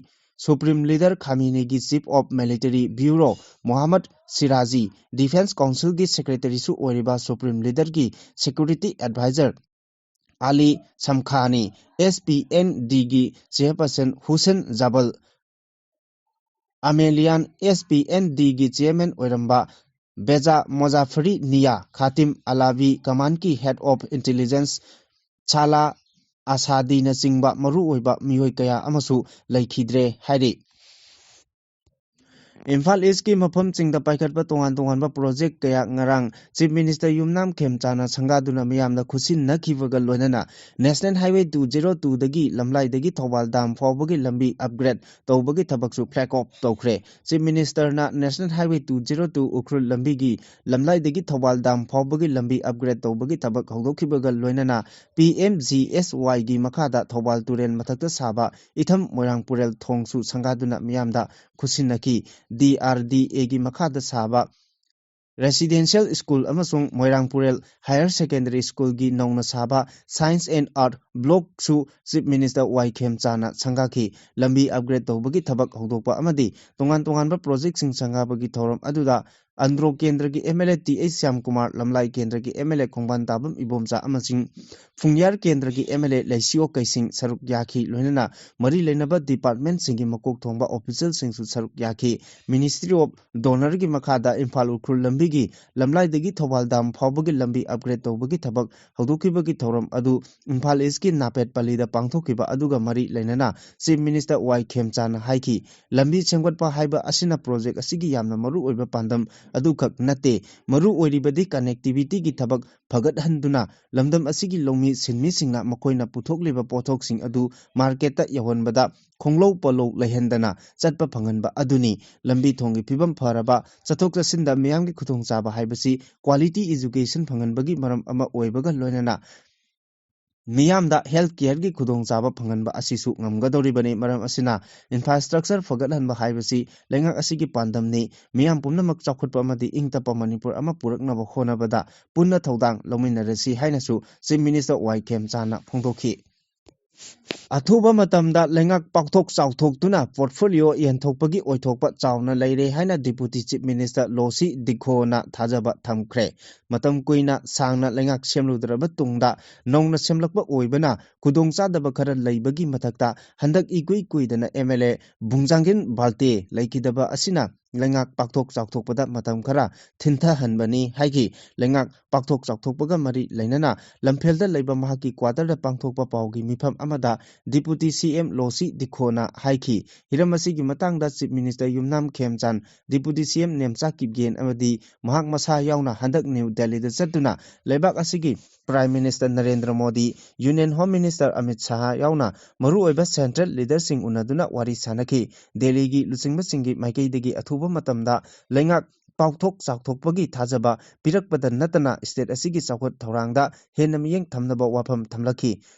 supreme leader ꯈꯥꯃꯦꯅꯤꯒꯤ chief of military bureau Mohammad Shirazi, defence ꯀꯥꯎꯟꯁꯤꯜꯒꯤ ꯁꯦꯀ꯭ꯔꯦꯇꯔꯤꯁꯨ ꯑꯣꯏꯔꯤꯕ ꯁꯨꯄ꯭ꯔꯤꯝ ꯂꯤꯗꯔꯒꯤ security adviser Ali Shamkhani, S P N ꯗꯤꯒꯤ ꯆꯦꯌꯔꯄꯔꯁꯟ ꯍꯨꯁꯦꯟ ꯖꯕꯜ, ꯑꯃꯦꯂꯤꯌꯥꯟ ꯑꯦꯁ ꯄꯤ ꯑꯦꯟ ꯗꯤꯒꯤ ꯆꯦꯌꯔꯃꯦꯟ ꯑꯣꯏꯔꯝꯕ ꯕꯦꯖꯥ ꯃꯣꯖꯥꯐꯔꯤ ꯅꯤꯌꯥ, ꯈꯥꯇꯤꯝ ꯑꯂꯥꯕꯤ, ꯀꯃꯥꯟꯗꯀꯤ ꯍꯦꯗ ꯑꯣꯐ ꯏꯟꯇꯦꯂꯤꯖꯦꯟꯁ ꯁꯥꯂꯥ ꯑꯁꯥꯗꯤꯅꯆꯤꯡꯕ ꯃꯔꯨꯑꯣꯏꯕ ꯃꯤꯑꯣꯏ ꯀꯌꯥ ꯑꯃꯁꯨ ꯂꯩꯈꯤꯗ꯭ꯔꯦ ꯍꯥꯏꯔꯤ꯫ ꯏꯝꯐꯥꯜ ꯏꯁꯀꯤ ꯃꯐꯝꯁꯤꯡꯗ ꯄꯥꯏꯈꯠꯄ ꯇꯣꯉꯥꯟ ꯇꯣꯉꯥꯟꯕ ꯄ꯭ꯔꯣꯖꯦꯛ ꯀꯌꯥ ꯉꯔꯥꯡ ꯆꯤꯐ ꯃꯤꯅꯤꯁꯇꯔ ꯌꯨꯝꯅꯥꯝ ꯈꯦꯝꯆꯥꯅ ꯁꯪꯒꯥꯗꯨꯅ ꯃꯤꯌꯥꯝꯗ ꯈꯨꯠꯁꯤꯟꯅꯈꯤꯕꯒ ꯂꯣꯏꯅꯅ ꯅꯦꯁꯅꯦꯜ ꯍꯥꯏꯋꯦ ꯇꯨ ꯖꯦꯔꯣ ꯇꯨꯗꯒꯤ ꯂꯝꯂꯥꯏꯗꯒꯤ ꯊꯧꯕꯥꯜ ꯗꯥꯝ ꯐꯥꯎꯕꯒꯤ ꯂꯝꯕꯤ ꯑꯞꯒ꯭ꯔꯦꯗ ꯇꯧꯕꯒꯤ ꯊꯕꯛꯁꯨ ꯐ꯭ꯂꯦꯒ ꯑꯣꯐ ꯇꯧꯈ꯭ꯔꯦ꯫ ꯆꯤꯐ ꯃꯤꯅꯤꯁꯇꯔꯅ national highway two zero two Ukhrul ꯂꯝꯕꯤꯒꯤ ꯂꯝꯂꯥꯏꯗꯒꯤ ꯊꯧꯕꯥꯜ ꯗꯥꯝ ꯐꯥꯎꯕꯒꯤ ꯂꯝꯕꯤ ꯑꯞꯒ꯭ꯔꯦꯗ ꯇꯧꯕꯒꯤ ꯊꯕꯛ ꯍꯧꯗꯣꯛꯈꯤꯕꯒ ꯂꯣꯏꯅꯅ ꯄꯤ ꯑꯦꯝ ꯖꯤ ꯑꯦꯁ ꯋꯥꯏꯒꯤ ꯃꯈꯥꯗ ꯊꯧꯕꯥꯜ ꯇꯨꯔꯦꯜ ꯃꯊꯛꯇ ꯁꯥꯕ ꯏꯊꯝ ꯃꯣꯏꯔꯥꯡ ꯄꯨꯔꯦꯜ ꯊꯣꯡꯁꯨ ꯁꯪꯒꯥꯗꯨꯅ ꯃꯤꯌꯥꯝꯗ ꯈꯨꯠꯁꯤꯟꯅꯈꯤ꯫ ꯗꯤ ꯑꯥꯔ ꯗꯤ ꯑꯦꯒꯤ ꯃꯈꯥꯗ ꯁꯥꯕ ꯔꯦꯁꯤꯗꯦꯟꯁꯤꯌꯦꯜ ꯁ꯭ꯀꯨꯜ ꯑꯃꯁꯨꯡ ꯃꯣꯏꯔꯥꯡ ꯄꯨꯔꯦꯜ ꯍꯥꯌꯔ ꯁꯦꯀꯦꯟꯗꯔꯤ ꯁ꯭ꯀꯨꯜꯒꯤ ꯅꯧꯅ ꯁꯥꯕ ꯁꯥꯏꯟꯁ ꯑꯦꯟ ꯑꯥꯔꯠ ꯕ꯭ꯂꯣꯛꯁꯨ ꯆꯤꯐ ꯃꯤꯅꯤꯁꯇꯔ ꯋꯥꯏ ꯈꯦꯝꯆꯥꯅ ꯁꯪꯒꯥꯈꯤ꯫ ꯂꯝꯕꯤ ꯑꯞꯒ꯭ꯔꯦꯗ ꯇꯧꯕꯒꯤ ꯊꯕꯛ ꯍꯧꯗꯣꯛꯄ ꯑꯃꯗꯤ ꯇꯣꯉꯥꯟ ꯇꯣꯉꯥꯟꯕ ꯄ꯭ꯔꯣꯖꯦꯛꯁꯤꯡ ꯁꯪꯒꯥꯕꯒꯤ ꯊꯧꯔꯝ ꯑꯗꯨꯗ ꯑꯟꯗ꯭ꯔꯣ ꯀꯦꯟꯗ꯭ꯔꯒꯤ M L A T H Shyamkumar, ꯂꯝꯂꯥꯏ ꯀꯦꯟꯗ꯭ꯔꯒꯤ ꯑꯦꯝ ꯑꯦꯜ ꯑꯦ ꯈꯣꯡꯕꯥꯟ ꯇꯥꯕꯝ ꯏꯕꯣꯝꯆꯥ ꯑꯃꯁꯨꯡ ꯐꯨꯡꯌꯥꯔ ꯀꯦꯟꯗ꯭ꯔꯒꯤ ꯑꯦꯝ ꯑꯦꯜ ꯑꯦ ꯂꯩꯁꯤꯑꯣ ꯀꯩꯁꯤꯡ ꯁꯔꯨꯛ ꯌꯥꯈꯤ꯫ ꯂꯣꯏꯅꯅ ꯃꯔꯤ ꯂꯩꯅꯕ ꯗꯤꯄꯥꯔꯠꯃꯦꯟꯠꯁꯤꯡꯒꯤ ꯃꯀꯣꯛ ꯊꯣꯡꯕ ꯑꯣꯐꯤꯁꯤꯌꯦꯜꯁꯤꯡꯁꯨ ꯁꯔꯨꯛ ꯌꯥꯈꯤ꯫ ꯃꯤꯅꯤꯁꯇ꯭ꯔꯤ ꯑꯣꯐ ꯗꯣꯅꯔꯒꯤ ꯃꯈꯥꯗ ꯏꯝꯐꯥꯜ ꯎꯈ꯭ꯔꯨꯜ ꯂꯝꯕꯤꯒꯤ ꯂꯝꯂꯥꯏꯗꯒꯤ ꯊꯧꯕꯥꯜ ꯗꯥꯝ ꯐꯥꯎꯕꯒꯤ ꯂꯝꯕꯤ ꯑꯞꯒ꯭ꯔꯦꯗ ꯇꯧꯕꯒꯤ ꯊꯕꯛ ꯍꯧꯗꯣꯛꯈꯤꯕꯒꯤ ꯊꯧꯔꯝ ꯑꯗꯨ ꯏꯝꯐꯥꯜ ꯏꯁꯀꯤ ꯅꯥꯄꯦꯠ ꯄꯜꯂꯤꯗ ꯄꯥꯡꯊꯣꯛꯈꯤꯕ ꯑꯗꯨꯒ ꯃꯔꯤ ꯂꯩꯅꯅ ꯆꯤꯐ ꯃꯤꯅꯤꯁꯇꯔ ꯋꯥꯏ ꯈꯦꯝꯆꯥꯟꯅ ꯍꯥꯏꯈꯤ, ꯂꯝꯕꯤ ꯁꯦꯝꯒꯠꯄ ꯍꯥꯏꯕ ꯑꯁꯤꯅ ꯄ꯭ꯔꯣꯖꯦꯛ ꯑꯁꯤꯒꯤ ꯌꯥꯝꯅ ꯃꯔꯨ ꯑꯣꯏꯕ ꯄꯥꯟꯗꯝ ꯑꯗꯨꯈꯛ ꯅꯠꯇꯦ, ꯃꯔꯨ ꯑꯣꯏꯔꯤꯕꯗꯤ ꯀꯅꯦꯛꯇꯤꯚꯤꯇꯤꯒꯤ ꯊꯕꯛ ꯐꯒꯠꯍꯟꯗꯨꯅ ꯂꯝꯗꯝ ꯑꯁꯤꯒꯤ ꯂꯧꯃꯤ ꯁꯤꯟꯃꯤꯁꯤꯡꯅ ꯃꯈꯣꯏꯅ ꯄꯨꯊꯣꯛꯂꯤꯕ ꯄꯣꯠꯊꯣꯛꯁꯤꯡ ꯑꯗꯨ ꯃꯥꯔꯀꯦꯠꯇ ꯌꯧꯍꯟꯕꯗ ꯈꯣꯡꯂꯧ ꯄꯣꯠꯂꯧ ꯂꯩꯍꯟꯗꯅ ꯆꯠꯄ ꯐꯪꯍꯟꯕ ꯑꯗꯨꯅꯤ꯫ ꯂꯝꯕꯤ ꯊꯣꯡꯒꯤ ꯐꯤꯕꯝ ꯐꯔꯕ, ꯆꯠꯊꯣꯛ ꯆꯠꯁꯤꯟꯗ ꯃꯤꯌꯥꯝꯒꯤ ꯈꯨꯗꯣꯡꯆꯥꯕ ꯍꯥꯏꯕꯁꯤ ꯀ꯭ꯋꯥꯂꯤꯇꯤ ꯑꯦꯖꯨꯀꯦꯁꯟ ꯐꯪꯍꯟꯕꯒꯤ ꯃꯔꯝ ꯑꯃ ꯑꯣꯏꯕꯒ ꯂꯣꯏꯅꯅ ꯃꯤꯌꯥꯝꯗ ꯍꯦꯜꯊ ꯀꯦꯌꯔꯒꯤ ꯈꯨꯗꯣꯡꯆꯥꯕ ꯐꯪꯍꯟꯕ ꯑꯁꯤꯁꯨ ꯉꯝꯒꯗꯧꯔꯤꯕꯅꯤ꯫ ꯃꯔꯝ ꯑꯁꯤꯅ ꯏꯟꯐ꯭ꯔꯥꯁ꯭ꯇ꯭ꯔꯛꯆꯔ ꯐꯒꯠꯍꯟꯕ ꯍꯥꯏꯕꯁꯤ ꯂꯩꯉꯥꯛ ꯑꯁꯤꯒꯤ ꯄꯥꯟꯗꯝꯅꯤ꯫ ꯃꯤꯌꯥꯝ ꯄꯨꯝꯅꯃꯛ ꯆꯥꯎꯈꯠꯄ ꯑꯃꯗꯤ ꯏꯪ ꯇꯞꯄ ꯃꯅꯤꯄꯨꯔ ꯑꯃ ꯄꯨꯔꯛꯅꯕ ꯍꯣꯠꯅꯕꯗ ꯄꯨꯟꯅ ꯊꯧꯗꯥꯡ ꯂꯧꯃꯤꯟꯅꯔꯁꯤ ꯍꯥꯏꯅꯁꯨ ꯆꯤꯐ ꯃꯤꯅꯤꯁꯇꯔ ꯋꯥꯏ ꯈꯦꯝꯆꯥꯟꯅ ꯐꯣꯡꯗꯣꯛꯈꯤ꯫ ꯑꯊꯨꯕ ꯃꯇꯝꯗ ꯂꯩꯉꯥꯛ ꯄꯥꯛꯊꯣꯛ ꯆꯥꯎꯊꯣꯛꯇꯨꯅ ꯄꯣꯔꯠꯐꯣꯂꯤꯑꯣ ꯌꯦꯟꯊꯣꯛꯄꯒꯤ ꯑꯣꯏꯊꯣꯛꯄ ꯆꯥꯎꯅ ꯂꯩꯔꯦ ꯍꯥꯏꯅ ꯗꯤꯄꯨꯇꯤ ꯆꯤꯐ ꯃꯤꯅꯤꯁꯇꯔ ꯂꯣꯁꯤ ꯗꯤꯈꯣꯅ ꯊꯥꯖꯕ ꯊꯝꯈ꯭ꯔꯦ꯫ ꯃꯇꯝ ꯀꯨꯏꯅ ꯁꯥꯡꯅ ꯂꯩꯉꯥꯛ ꯁꯦꯝꯂꯨꯗ꯭ꯔꯕ ꯇꯨꯡꯗ ꯅꯧꯅ ꯁꯦꯝꯂꯛꯄ ꯑꯣꯏꯕꯅ ꯈꯨꯗꯣꯡꯆꯥꯗꯕ ꯈꯔ ꯂꯩꯕꯒꯤ ꯃꯊꯛꯇ ꯍꯟꯗꯛ ꯏꯀꯨꯏ ꯀꯨꯏꯗꯅ ꯑꯦꯝ ꯑꯦꯜ ꯑꯦ ꯚꯨꯡꯖꯥꯡꯒꯤꯟ ꯕꯥꯜꯇꯦ ꯂꯩꯈꯤꯗꯕ ꯑꯁꯤꯅ ꯂꯩꯉꯥꯛ ꯄꯥꯛꯊꯣꯛ ꯆꯥꯎꯊꯣꯛꯄꯗ ꯃꯇꯝ ꯈꯔ ꯊꯤꯟꯊꯍꯟꯕꯅꯤ ꯍꯥꯏꯈꯤ꯫ ꯂꯩꯉꯥꯛ ꯄꯥꯛꯊꯣꯛ ꯆꯥꯎꯊꯣꯛꯄꯒ ꯃꯔꯤ ꯂꯩꯅꯅ ꯂꯝꯐꯦꯜꯗ ꯂꯩꯕ ꯃꯍꯥꯛꯀꯤ ꯀ꯭ꯋꯥꯇꯔꯗ ꯄꯥꯡꯊꯣꯛꯄ ꯄꯥꯎꯒꯤ ꯃꯤꯐꯝ ꯑꯃꯗ ꯗꯤꯄꯨꯇꯤ ꯁꯤ ꯑꯦꯝ ꯂꯣꯁꯤ ꯗꯤꯈꯣꯅ ꯍꯥꯏꯈꯤ꯫ ꯍꯤꯔꯝ ꯑꯁꯤꯒꯤ ꯃꯇꯥꯡꯗ ꯆꯤꯐ ꯃꯤꯅꯤꯁꯇꯔ ꯌꯨꯝꯅꯥꯝ ꯈꯦꯝꯆꯥꯟ, ꯗꯤꯄꯨꯇꯤ ꯁꯤ ꯑꯦꯝ ꯅꯦꯝꯆꯥ ꯀꯤꯞꯒꯦꯟ ꯑꯃꯗꯤ ꯃꯍꯥꯛ ꯃꯁꯥ ꯌꯥꯎꯅ ꯍꯟꯗꯛ ꯅ꯭ꯌꯨ ꯗꯦꯜꯂꯤꯗ ꯆꯠꯇꯨꯅ ꯂꯩꯕꯥꯛ ꯑꯁꯤꯒꯤ prime minister Narendra Modi, union home minister Amit Shah ꯌꯥꯎꯅ ꯃꯔꯨꯑꯣꯏꯕ ꯁꯦꯟꯇ꯭ꯔꯦꯜ ꯂꯤꯗꯔꯁꯤꯡ ꯎꯅꯗꯨꯅ ꯋꯥꯔꯤ ꯁꯥꯟꯅꯈꯤ꯫ ꯗꯦꯜꯂꯤꯒꯤ ꯂꯨꯆꯤꯡꯕꯁꯤꯡꯒꯤ ꯃꯥꯏꯀꯩꯗꯒꯤ ꯑꯊꯨꯕ ꯃꯇꯝꯗ ꯂꯩꯉꯥꯛ ꯄꯥꯛꯊꯣꯛ ꯆꯥꯎꯊꯣꯛꯄꯒꯤ ꯊꯥꯖꯕ ꯄꯤꯔꯛꯄꯗ ꯅꯠꯇꯅ ꯁ꯭ꯇꯦꯠ ꯑꯁꯤꯒꯤ ꯆꯥꯎꯈꯠ ꯊꯧꯔꯥꯡꯗ ꯍꯦꯟꯅ ꯃꯤꯠꯌꯦꯡ ꯊꯝꯅꯕ ꯋꯥꯐꯝ ꯊꯝꯂꯛꯈꯤ꯫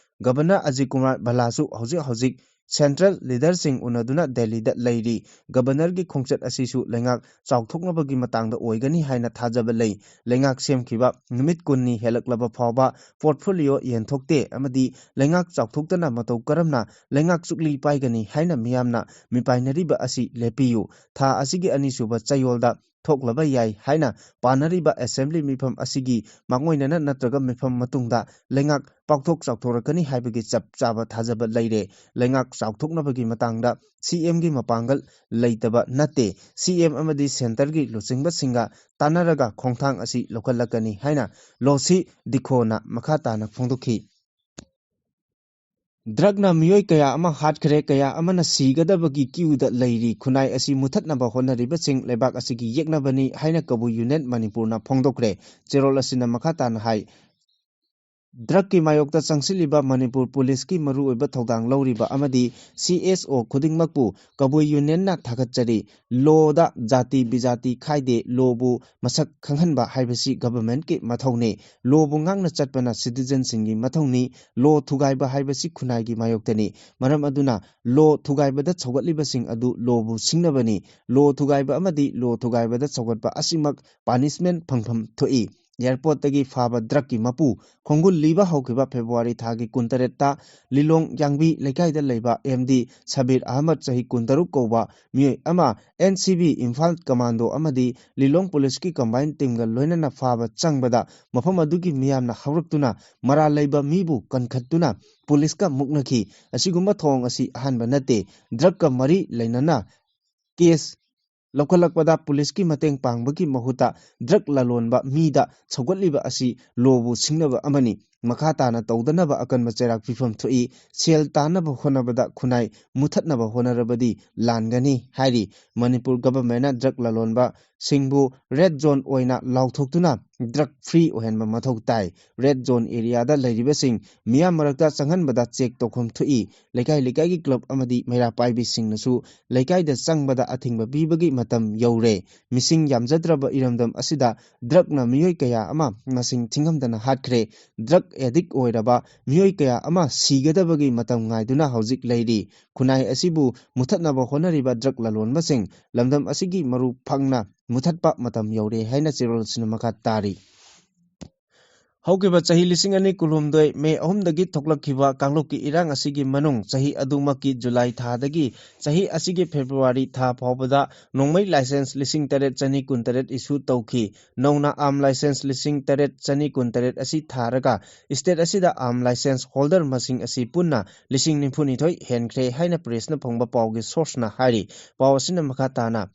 ꯒꯕꯔꯅꯔ ꯑꯖꯤꯠ ꯀꯨꯃꯥꯔ ꯚꯜꯂꯥꯁꯨ ꯍꯧꯖꯤꯛ ꯍꯧꯖꯤꯛ ꯁꯦꯟꯇ꯭ꯔꯦꯜ ꯂꯤꯗꯔꯁꯤꯡ ꯎꯅꯗꯨꯅ ꯗꯦꯜꯂꯤꯗ ꯂꯩꯔꯤ꯫ ꯒꯕꯔꯅꯔꯒꯤ ꯈꯣꯡꯆꯠ ꯑꯁꯤꯁꯨ ꯂꯩꯉꯥꯛ ꯆꯥꯎꯊꯣꯛꯅꯕꯒꯤ ꯃꯇꯥꯡꯗ ꯑꯣꯏꯒꯅꯤ ꯍꯥꯏꯅ ꯊꯥꯖꯕ ꯂꯩ꯫ ꯂꯩꯉꯥꯛ ꯁꯦꯝꯈꯤꯕ ꯅꯨꯃꯤꯠ ꯀꯨꯟꯅꯤ ꯍꯦꯜꯂꯛꯂꯕ ꯐꯥꯎꯕ ꯄꯣꯔꯠꯐꯣꯂꯤꯑꯣ ꯌꯦꯟꯊꯣꯛꯇꯦ ꯑꯃꯗꯤ ꯂꯩꯉꯥꯛ ꯆꯥꯎꯊꯣꯛꯇꯅ ꯃꯇꯧ ꯀꯔꯝꯅ ꯂꯩꯉꯥꯛ ꯆꯨꯛꯂꯤ ꯄꯥꯏꯒꯅꯤ ꯍꯥꯏꯅ ꯃꯤꯌꯥꯝꯅ ꯃꯤꯄꯥꯏꯅꯔꯤꯕ ꯑꯁꯤ ꯂꯦꯞꯄꯤꯌꯨ꯫ ꯊꯥ ꯑꯁꯤꯒꯤ ꯑꯅꯤꯁꯨꯕ ꯆꯌꯣꯜꯗ ꯊꯣꯛꯂꯕ ꯌꯥꯏ ꯍꯥꯏꯅ ꯄꯥꯅꯔꯤꯕ ꯑꯦꯁꯦꯝꯕ꯭ꯂꯤ ꯃꯤꯐꯝ ꯑꯁꯤꯒꯤ ꯃꯥꯡꯑꯣꯏꯅꯅ ꯅꯠꯇ꯭ꯔꯒ ꯃꯤꯐꯝ ꯃꯇꯨꯡꯗ ꯂꯩꯉꯥꯛ ꯄꯥꯛꯊꯣꯛ ꯆꯥꯎꯊꯣꯔꯛꯀꯅꯤ ꯍꯥꯏꯕꯒꯤ ꯆꯞ ꯆꯥꯕ ꯊꯥꯖꯕ ꯂꯩꯔꯦ꯫ ꯂꯩꯉꯥꯛ ꯆꯥꯎꯊꯣꯛꯅꯕꯒꯤ ꯃꯇꯥꯡꯗ ꯁꯤ ꯑꯦꯝꯒꯤ ꯃꯄꯥꯡꯒꯜ ꯂꯩꯇꯕ ꯅꯠꯇꯦ꯫ ꯁꯤ ꯑꯦꯝ ꯑꯃꯗꯤ ꯁꯦꯟꯇꯔꯒꯤ ꯂꯨꯆꯤꯡꯕꯁꯤꯡꯒ ꯇꯥꯟꯅꯔꯒ ꯈꯣꯡꯊꯥꯡ ꯑꯁꯤ ꯂꯧꯈꯠꯂꯛꯀꯅꯤ ꯍꯥꯏꯅ ꯂꯣꯁꯤ ꯗꯤꯈꯣꯅ ꯃꯈꯥ ꯇꯥꯅ ꯐꯣꯡꯗꯣꯛꯈꯤ꯫ ꯗ꯭ꯔꯒꯅ ꯃꯤꯑꯣꯏ ꯀꯌꯥ ꯑꯃ ꯍꯥꯠꯈ꯭ꯔꯦ, ꯀꯌꯥ ꯑꯃꯅ ꯁꯤꯒꯗꯕꯒꯤ ꯀ꯭ꯌꯨꯗ ꯂꯩꯔꯤ꯫ ꯈꯨꯟꯅꯥꯏ ꯑꯁꯤ ꯃꯨꯊꯠꯅꯕ ꯍꯣꯠꯅꯔꯤꯕꯁꯤꯡ ꯂꯩꯕꯥꯛ ꯑꯁꯤꯒꯤ ꯌꯦꯛꯅꯕꯅꯤ ꯍꯥꯏꯅ ꯀꯕꯨꯏ ꯌꯨꯅꯤꯌꯟ ꯃꯅꯤꯄꯨꯔꯅ ꯐꯣꯡꯗꯣꯛꯈ꯭ꯔꯦ꯫ ꯆꯦꯔꯣꯜ ꯑꯁꯤꯅ ꯃꯈꯥ ꯇꯥꯅ ꯍꯥꯏ, ꯗ꯭ꯔꯒꯀꯤ ꯃꯥꯌꯣꯛꯇ ꯆꯪꯁꯤꯜꯂꯤꯕ ꯃꯅꯤꯄꯨꯔ ꯄꯨꯂꯤꯁꯀꯤ ꯃꯔꯨꯑꯣꯏꯕ ꯊꯧꯗꯥꯡ ꯂꯧꯔꯤꯕ ꯑꯃꯗꯤ ꯁꯤ ꯑꯦꯁ ꯑꯣ ꯈꯨꯗꯤꯡꯃꯛꯄꯨ ꯀꯕꯨꯏ ꯌꯨꯅꯤꯌꯟꯅ ꯊꯥꯒꯠꯆꯔꯤ꯫ ꯂꯣꯗ ꯖꯥꯇꯤ ꯕꯤꯖꯥꯇꯤ ꯈꯥꯏꯗꯦ, ꯂꯣꯕꯨ ꯃꯁꯛ ꯈꯪꯍꯟꯕ ꯍꯥꯏꯕꯁꯤ ꯒꯚꯔꯟꯃꯦꯟꯠꯀꯤ ꯃꯊꯧꯅꯤ꯫ ꯂꯣꯕꯨ ꯉꯥꯛꯅ ꯆꯠꯄꯅ ꯁꯤꯇꯤꯖꯟꯁꯤꯡꯒꯤ ꯃꯊꯧꯅꯤ꯫ ꯂꯣ ꯊꯨꯒꯥꯏꯕ ꯍꯥꯏꯕꯁꯤ ꯈꯨꯟꯅꯥꯏꯒꯤ ꯃꯥꯌꯣꯛꯇꯅꯤ꯫ ꯃꯔꯝ ꯑꯗꯨꯅ ꯂꯣ ꯊꯨꯒꯥꯏꯕꯗ ꯁꯧꯒꯠꯂꯤꯕꯁꯤꯡ ꯑꯗꯨ ꯂꯣꯕꯨ ꯁꯤꯡꯅꯕꯅꯤ꯫ ꯂꯣ ꯊꯨꯒꯥꯏꯕ ꯑꯃꯗꯤ ꯂꯣ ꯊꯨꯒꯥꯏꯕꯗ ꯁꯧꯒꯠꯄ ꯑꯁꯤꯃꯛ ꯄꯥꯅꯤꯁꯃꯦꯟꯠ ꯐꯪꯐꯝ ꯊꯣꯛꯏ꯫ ꯑꯦꯌꯔꯄꯣꯔꯠꯇꯒꯤ ꯐꯥꯕ ꯗ꯭ꯔꯒꯀꯤ ꯃꯄꯨ ꯈꯣꯡꯒꯨꯜ ꯂꯤꯕ ꯍꯧꯈꯤꯕ ꯐꯦꯕ꯭ꯔꯨꯋꯥꯔꯤ ꯊꯥꯒꯤ ꯀꯨꯟꯇꯔꯦꯠꯇ ꯂꯤꯂꯣꯡ ꯌꯥꯡꯕꯤ ꯂꯩꯀꯥꯏꯗ ꯂꯩꯕ ꯑꯦꯝ ꯗꯤ ꯁꯕꯤꯔ ꯑꯍꯃꯗ, ꯆꯍꯤ ꯀꯨꯟꯇꯔꯨꯛ ꯀꯧꯕ ꯃꯤꯑꯣꯏ ꯑꯃ, N C B Imphal commando ꯑꯃꯗꯤ ꯂꯤꯂꯣꯡ ꯄꯨꯂꯤꯁꯀꯤ ꯀꯝꯕꯥꯏꯟ ꯇꯤꯝꯒ ꯂꯣꯏꯅꯅ ꯐꯥꯕ ꯆꯪꯕꯗ ꯃꯐꯝ ꯑꯗꯨꯒꯤ ꯃꯤꯌꯥꯝꯅ ꯍꯧꯔꯛꯇꯨꯅ ꯃꯔꯥꯜ ꯂꯩꯕ ꯃꯤꯕꯨ ꯀꯟꯈꯠꯇꯨꯅ ꯄꯨꯂꯤꯁꯀ ꯃꯨꯛꯅꯈꯤ꯫ ꯑꯁꯤꯒꯨꯝꯕ ꯊꯧꯑꯣꯡ ꯑꯁꯤ ꯑꯍꯥꯟꯕ ꯅꯠꯇꯦ꯫ ꯗ꯭ꯔꯒꯀ ꯃꯔꯤ ꯂꯩꯅꯅ ꯀꯦꯁ ꯂꯧꯈꯠꯂꯛꯄꯗ ꯄꯨꯂꯤꯁꯀꯤ ꯃꯇꯦꯡ ꯄꯥꯡꯕꯒꯤ ꯃꯍꯨꯠꯇ ꯗ꯭ꯔꯒ ꯂꯂꯣꯟꯕ ꯃꯤꯗ ꯁꯧꯒꯠꯂꯤꯕ ꯑꯁꯤ ꯂꯣꯕꯨ ꯁꯤꯡꯅꯕ ꯑꯃꯅꯤ꯫ ꯃꯈꯥ ꯇꯥꯅ ꯇꯧꯗꯅꯕ ꯑꯀꯟꯕ ꯆꯩꯔꯥꯛ ꯄꯤꯐꯝ ꯊꯣꯛꯏ꯫ ꯁꯦꯜ ꯇꯥꯟꯅꯕ ꯍꯣꯠꯅꯕꯗ ꯈꯨꯟꯅꯥꯏ ꯃꯨꯊꯠꯅꯕ ꯍꯣꯠꯅꯔꯕꯗꯤ ꯂꯥꯟꯒꯅꯤ ꯍꯥꯏꯔꯤ꯫ ꯃꯅꯤꯄꯨꯔ ꯒꯚꯔꯟꯃꯦꯟꯠꯅ ꯗ꯭ꯔꯒ ꯂꯂꯣꯟꯕꯁꯤꯡꯕꯨ ꯔꯦꯗ ꯖꯣꯟ ꯑꯣꯏꯅ ꯂꯥꯎꯊꯣꯛꯇꯨꯅ ꯗ꯭ꯔꯒ ꯐ꯭ꯔꯤ ꯑꯣꯏꯍꯟꯕ ꯃꯊꯧ ꯇꯥꯏ꯫ ꯔꯦꯗ ꯖꯣꯟ ꯑꯦꯔꯤꯌꯥꯗ ꯂꯩꯔꯤꯕꯁꯤꯡ ꯃꯤꯌꯥꯝ ꯃꯔꯛꯇ ꯆꯪꯍꯟꯕꯗ ꯆꯦꯛ ꯇꯧꯐꯝ ꯊꯣꯛꯏ꯫ ꯂꯩꯀꯥꯏ ꯂꯩꯀꯥꯏꯒꯤ ꯀ꯭ꯂꯕ ꯑꯃꯗꯤ ꯃꯩꯔꯥ ꯄꯥꯏꯕꯤꯁꯤꯡꯅꯁꯨ ꯂꯩꯀꯥꯏꯗ ꯆꯪꯕꯗ ꯑꯊꯤꯡꯕ ꯄꯤꯕꯒꯤ ꯃꯇꯝ ꯌꯧꯔꯦ꯫ ꯃꯤꯁꯤꯡ ꯌꯥꯝꯖꯗ꯭ꯔꯕ ꯏꯔꯝꯗꯝ ꯑꯁꯤꯗ ꯗ꯭ꯔꯒꯅ ꯃꯤꯑꯣꯏ ꯀꯌꯥ ꯑꯃ ꯃꯁꯤꯡ ꯊꯤꯉꯝꯗꯅ ꯍꯥꯠꯈ꯭ꯔꯦ꯫ ꯗ꯭ꯔꯒ ꯑꯦꯗꯤꯛ ꯑꯣꯏꯔꯕ ꯃꯤꯑꯣꯏ ꯀꯌꯥ ꯑꯃ ꯁꯤꯒꯗꯕꯒꯤ ꯃꯇꯝ ꯉꯥꯏꯗꯨꯅ ꯍꯧꯖꯤꯛ ꯂꯩꯔꯤ꯫ ꯈꯨꯟꯅꯥꯏ ꯑꯁꯤꯕꯨ ꯃꯨꯊꯠꯅꯕ ꯍꯣꯠꯅꯔꯤꯕ ꯗ꯭ꯔꯒ ꯂꯂꯣꯟꯕꯁꯤꯡ ꯂꯝꯗꯝ ꯑꯁꯤꯒꯤ ꯃꯔꯨ ꯐꯪꯅ ꯃꯨꯊꯠꯄ ꯃꯇꯝ ꯌꯧꯔꯦ ꯍꯥꯏꯅ ꯆꯦꯔꯣꯜ ꯑꯁꯤꯅ ꯃꯈꯥ ꯇꯥꯔꯤ꯫ ꯍꯧꯈꯤꯕ ꯆꯍꯤ ꯂꯤꯁꯤꯡ ꯑꯅꯤ ꯀꯨꯟꯍꯨꯝꯗꯣꯏ ꯃꯦ ꯑꯍꯨꯝꯗꯒꯤ ꯊꯣꯛꯂꯛꯈꯤꯕ ꯀꯥꯡꯂꯨꯞꯀꯤ ꯏꯔꯥꯡ ꯑꯁꯤꯒꯤ ꯃꯅꯨꯡ, ꯆꯍꯤ ꯑꯗꯨꯃꯛꯀꯤ ꯖꯨꯂꯥꯏ ꯊꯥꯗꯒꯤ ꯆꯍꯤ ꯑꯁꯤꯒꯤ ꯐꯦꯕ꯭ꯔꯨꯋꯥꯔꯤ ꯊꯥ ꯐꯥꯎꯕꯗ ꯅꯣꯡꯃꯩ ꯂꯥꯏꯁꯦꯟꯁ ꯂꯤꯁꯤꯡ ꯇꯔꯦꯠ ꯆꯅꯤ ꯀꯨꯟꯇꯔꯦꯠ ꯏꯁꯨ ꯇꯧꯈꯤ꯫ ꯅꯧꯅ ꯑꯥꯔꯝ ꯂꯥꯏꯁꯦꯟꯁ ꯂꯤꯁꯤꯡ ꯇꯔꯦꯠ ꯆꯅꯤ ꯀꯨꯟꯇꯔꯦꯠ ꯑꯁꯤ ꯊꯥꯔꯒ ꯁ꯭ꯇꯦꯠ ꯑꯁꯤꯗ ꯑꯥꯔꯝ ꯂꯥꯏꯁꯦꯟꯁ ꯍꯣꯜꯗꯔ ꯃꯁꯤꯡ ꯑꯁꯤ ꯄꯨꯟꯅ ꯂꯤꯁꯤꯡ ꯅꯤꯐꯨꯅꯤꯊꯣꯏ ꯍꯦꯟꯈ꯭ꯔꯦ ꯍꯥꯏꯅ ꯄ꯭ꯔꯦꯁꯅ ꯐꯪꯕ ꯄꯥꯎꯒꯤ ꯁꯣꯔꯁꯅ ꯍꯥꯏꯔꯤ꯫ ꯄꯥꯎ ꯑꯁꯤꯅ ꯃꯈꯥ ꯇꯥꯅ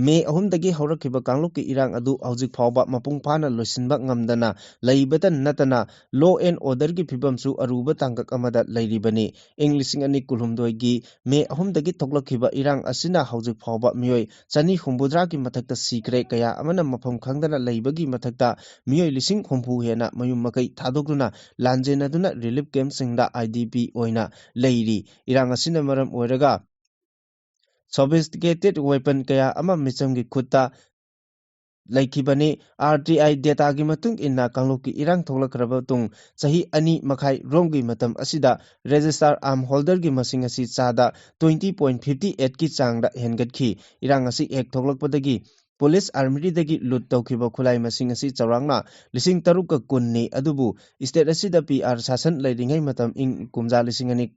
ꯃꯦ ꯑꯍꯨꯝꯗꯒꯤ ꯍꯧꯔꯛꯈꯤꯕ ꯀꯥꯡꯂꯨꯞꯀꯤ ꯏꯔꯥꯡ ꯑꯗꯨ ꯍꯧꯖꯤꯛ ꯐꯥꯎꯕ ꯃꯄꯨꯡ ꯐꯥꯅ ꯂꯣꯏꯁꯤꯟꯕ ꯉꯝꯗꯅ ꯂꯩꯕꯇ ꯅꯠꯇꯅ law and orderꯒꯤ ꯐꯤꯕꯝꯁꯨ ꯑꯔꯨꯕ ꯇꯥꯡꯀꯛ ꯑꯃꯗ ꯂꯩꯔꯤꯕꯅꯤ꯫ ꯏꯪ ꯂꯤꯁꯤꯡ ꯑꯅꯤ ꯀꯨꯟꯍꯨꯝꯗꯣꯏꯒꯤ ꯃꯦ ꯑꯍꯨꯝꯗꯒꯤ ꯊꯣꯛꯂꯛꯈꯤꯕ ꯏꯔꯥꯡ ꯑꯁꯤꯅ ꯍꯧꯖꯤꯛ ꯐꯥꯎꯕ ꯃꯤꯑꯣꯏ ꯆꯅꯤ ꯍꯨꯝꯐꯨꯇꯔꯥꯒꯤ ꯃꯊꯛꯇ ꯁꯤꯈ꯭ꯔꯦ, ꯀꯌꯥ ꯑꯃꯅ ꯃꯐꯝ ꯈꯪꯗꯅ ꯂꯩꯕꯒꯤ ꯃꯊꯛꯇ ꯃꯤꯑꯣꯏ ꯂꯤꯁꯤꯡ ꯍꯨꯝꯐꯨ ꯍꯦꯟꯅ ꯃꯌꯨꯝ ꯃꯀꯩ ꯊꯥꯗꯣꯛꯇꯨꯅ ꯂꯥꯟꯖꯦꯟꯅꯗꯨꯅ relief campꯁꯤꯡꯗ IDP ꯑꯣꯏꯅ ꯂꯩꯔꯤ꯫ ꯏꯔꯥꯡ ꯑꯁꯤꯅ ꯃꯔꯝ ꯑꯣꯏꯔꯒ sophisticated weapon ꯀꯌꯥ ꯑꯃ ꯃꯤꯆꯝꯒꯤ ꯈꯨꯠꯇ ꯂꯩꯈꯤꯕꯅꯤ꯫ RTI dataꯒꯤ ꯃꯇꯨꯡ ꯏꯟꯅ ꯀꯥꯡꯂꯨꯞꯀꯤ ꯏꯔꯥꯡ ꯊꯣꯛꯂꯛꯈ꯭ꯔꯕ ꯃꯇꯨꯡ ꯆꯍꯤ ꯑꯅꯤ ꯃꯈꯥꯏ ꯔꯣꯝꯒꯤ ꯃꯇꯝ ꯑꯁꯤꯗ register arm holderꯒꯤ ꯃꯁꯤꯡ ꯑꯁꯤ ꯆꯥꯗ twenty point fifty eightꯀꯤ ꯆꯥꯡꯗ ꯍꯦꯟꯒꯠꯈꯤ꯫ ꯏꯔꯥꯡ ꯑꯁꯤ ꯍꯦꯛ ꯊꯣꯛꯂꯛꯄꯗꯒꯤ ꯄꯨꯂꯤꯁ ꯑꯥꯔꯃꯔꯤꯗꯒꯤ ꯂꯨꯠ ꯇꯧꯈꯤꯕ ꯈꯨꯠꯂꯥꯏ ꯃꯁꯤꯡ ꯑꯁꯤ ꯆꯥꯎꯔꯥꯛꯅ ꯂꯤꯁꯤꯡ ꯇꯔꯨꯛꯀ ꯀꯨꯟꯅꯤ꯫ ꯑꯗꯨꯕꯨ ꯁ꯭ꯇꯦꯠ ꯑꯁꯤꯗ PR ꯁꯥꯁꯟ ꯂꯩꯔꯤꯉꯩ ꯃꯇꯝ ꯏꯪ ꯀꯨꯝꯖꯥ ꯂꯤꯁꯤꯡ ꯑꯅꯤ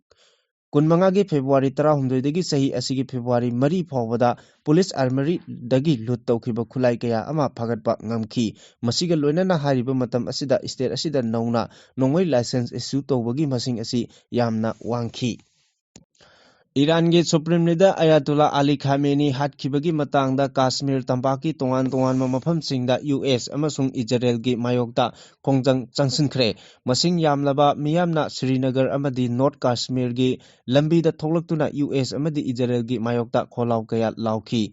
ꯀꯨꯟꯃꯉꯥꯒꯤ ꯐꯦꯕ꯭ꯔꯨꯋꯥꯔꯤ ꯇꯔꯥꯍꯨꯝꯗꯣꯏꯗꯒꯤ ꯆꯍꯤ ꯑꯁꯤꯒꯤ ꯐꯦꯕ꯭ꯔꯨꯋꯥꯔꯤ ꯃꯔꯤ ꯐꯥꯎꯕꯗ ꯄꯨꯂꯤꯁ ꯑꯥꯔꯃꯔꯤꯗꯒꯤ ꯂꯨꯠ ꯇꯧꯈꯤꯕ ꯈꯨꯠꯂꯥꯏ ꯀꯌꯥ ꯑꯃ ꯐꯥꯒꯠꯄ ꯉꯝꯈꯤ꯫ ꯃꯁꯤꯒ ꯂꯣꯏꯅꯅ ꯍꯥꯏꯔꯤꯕ ꯃꯇꯝ ꯑꯁꯤꯗ ꯁ꯭ꯇꯦꯠ ꯑꯁꯤꯗ ꯅꯧꯅ ꯅꯣꯡꯃꯩ ꯂꯥꯏꯁꯦꯟꯁ ꯏꯁꯨ ꯇꯧꯕꯒꯤ ꯃꯁꯤꯡ ꯑꯁꯤ ꯌꯥꯝꯅ ꯋꯥꯡꯈꯤ꯫ ꯏꯔꯥꯟꯒꯤ ꯁꯨꯄ꯭ꯔꯤꯝ ꯂꯤꯗꯔ ꯑꯌꯥꯇꯨꯜꯂꯥ ꯑꯂꯤ ꯈꯥꯃꯦꯅꯤ ꯍꯥꯠꯈꯤꯕꯒꯤ ꯃꯇꯥꯡꯗ ꯀꯥꯁꯃꯤꯔ ꯇꯝꯄꯥꯛꯀꯤ ꯇꯣꯉꯥꯟ ꯇꯣꯉꯥꯟꯕ ꯃꯐꯝꯁꯤꯡꯗ US ꯑꯃꯁꯨꯡ ꯏꯖꯔꯦꯜꯒꯤ ꯃꯥꯌꯣꯛꯇ ꯈꯣꯡꯖꯪ ꯆꯪꯁꯤꯟꯈ꯭ꯔꯦ꯫ ꯃꯁꯤꯡ ꯌꯥꯝꯂꯕ ꯃꯤꯌꯥꯝꯅ ꯁ꯭ꯔꯤꯅꯒꯔ ꯑꯃꯗꯤ ꯅꯣꯔꯠ ꯀꯥꯁꯃꯤꯔꯒꯤ ꯂꯝꯕꯤꯗ ꯊꯣꯛꯂꯛꯇꯨꯅ US ꯑꯃꯗꯤ ꯏꯖꯔꯦꯜꯒꯤ ꯃꯥꯌꯣꯛꯇ ꯈꯣꯜꯂꯥꯎ ꯀꯌꯥ ꯂꯥꯎꯈꯤ꯫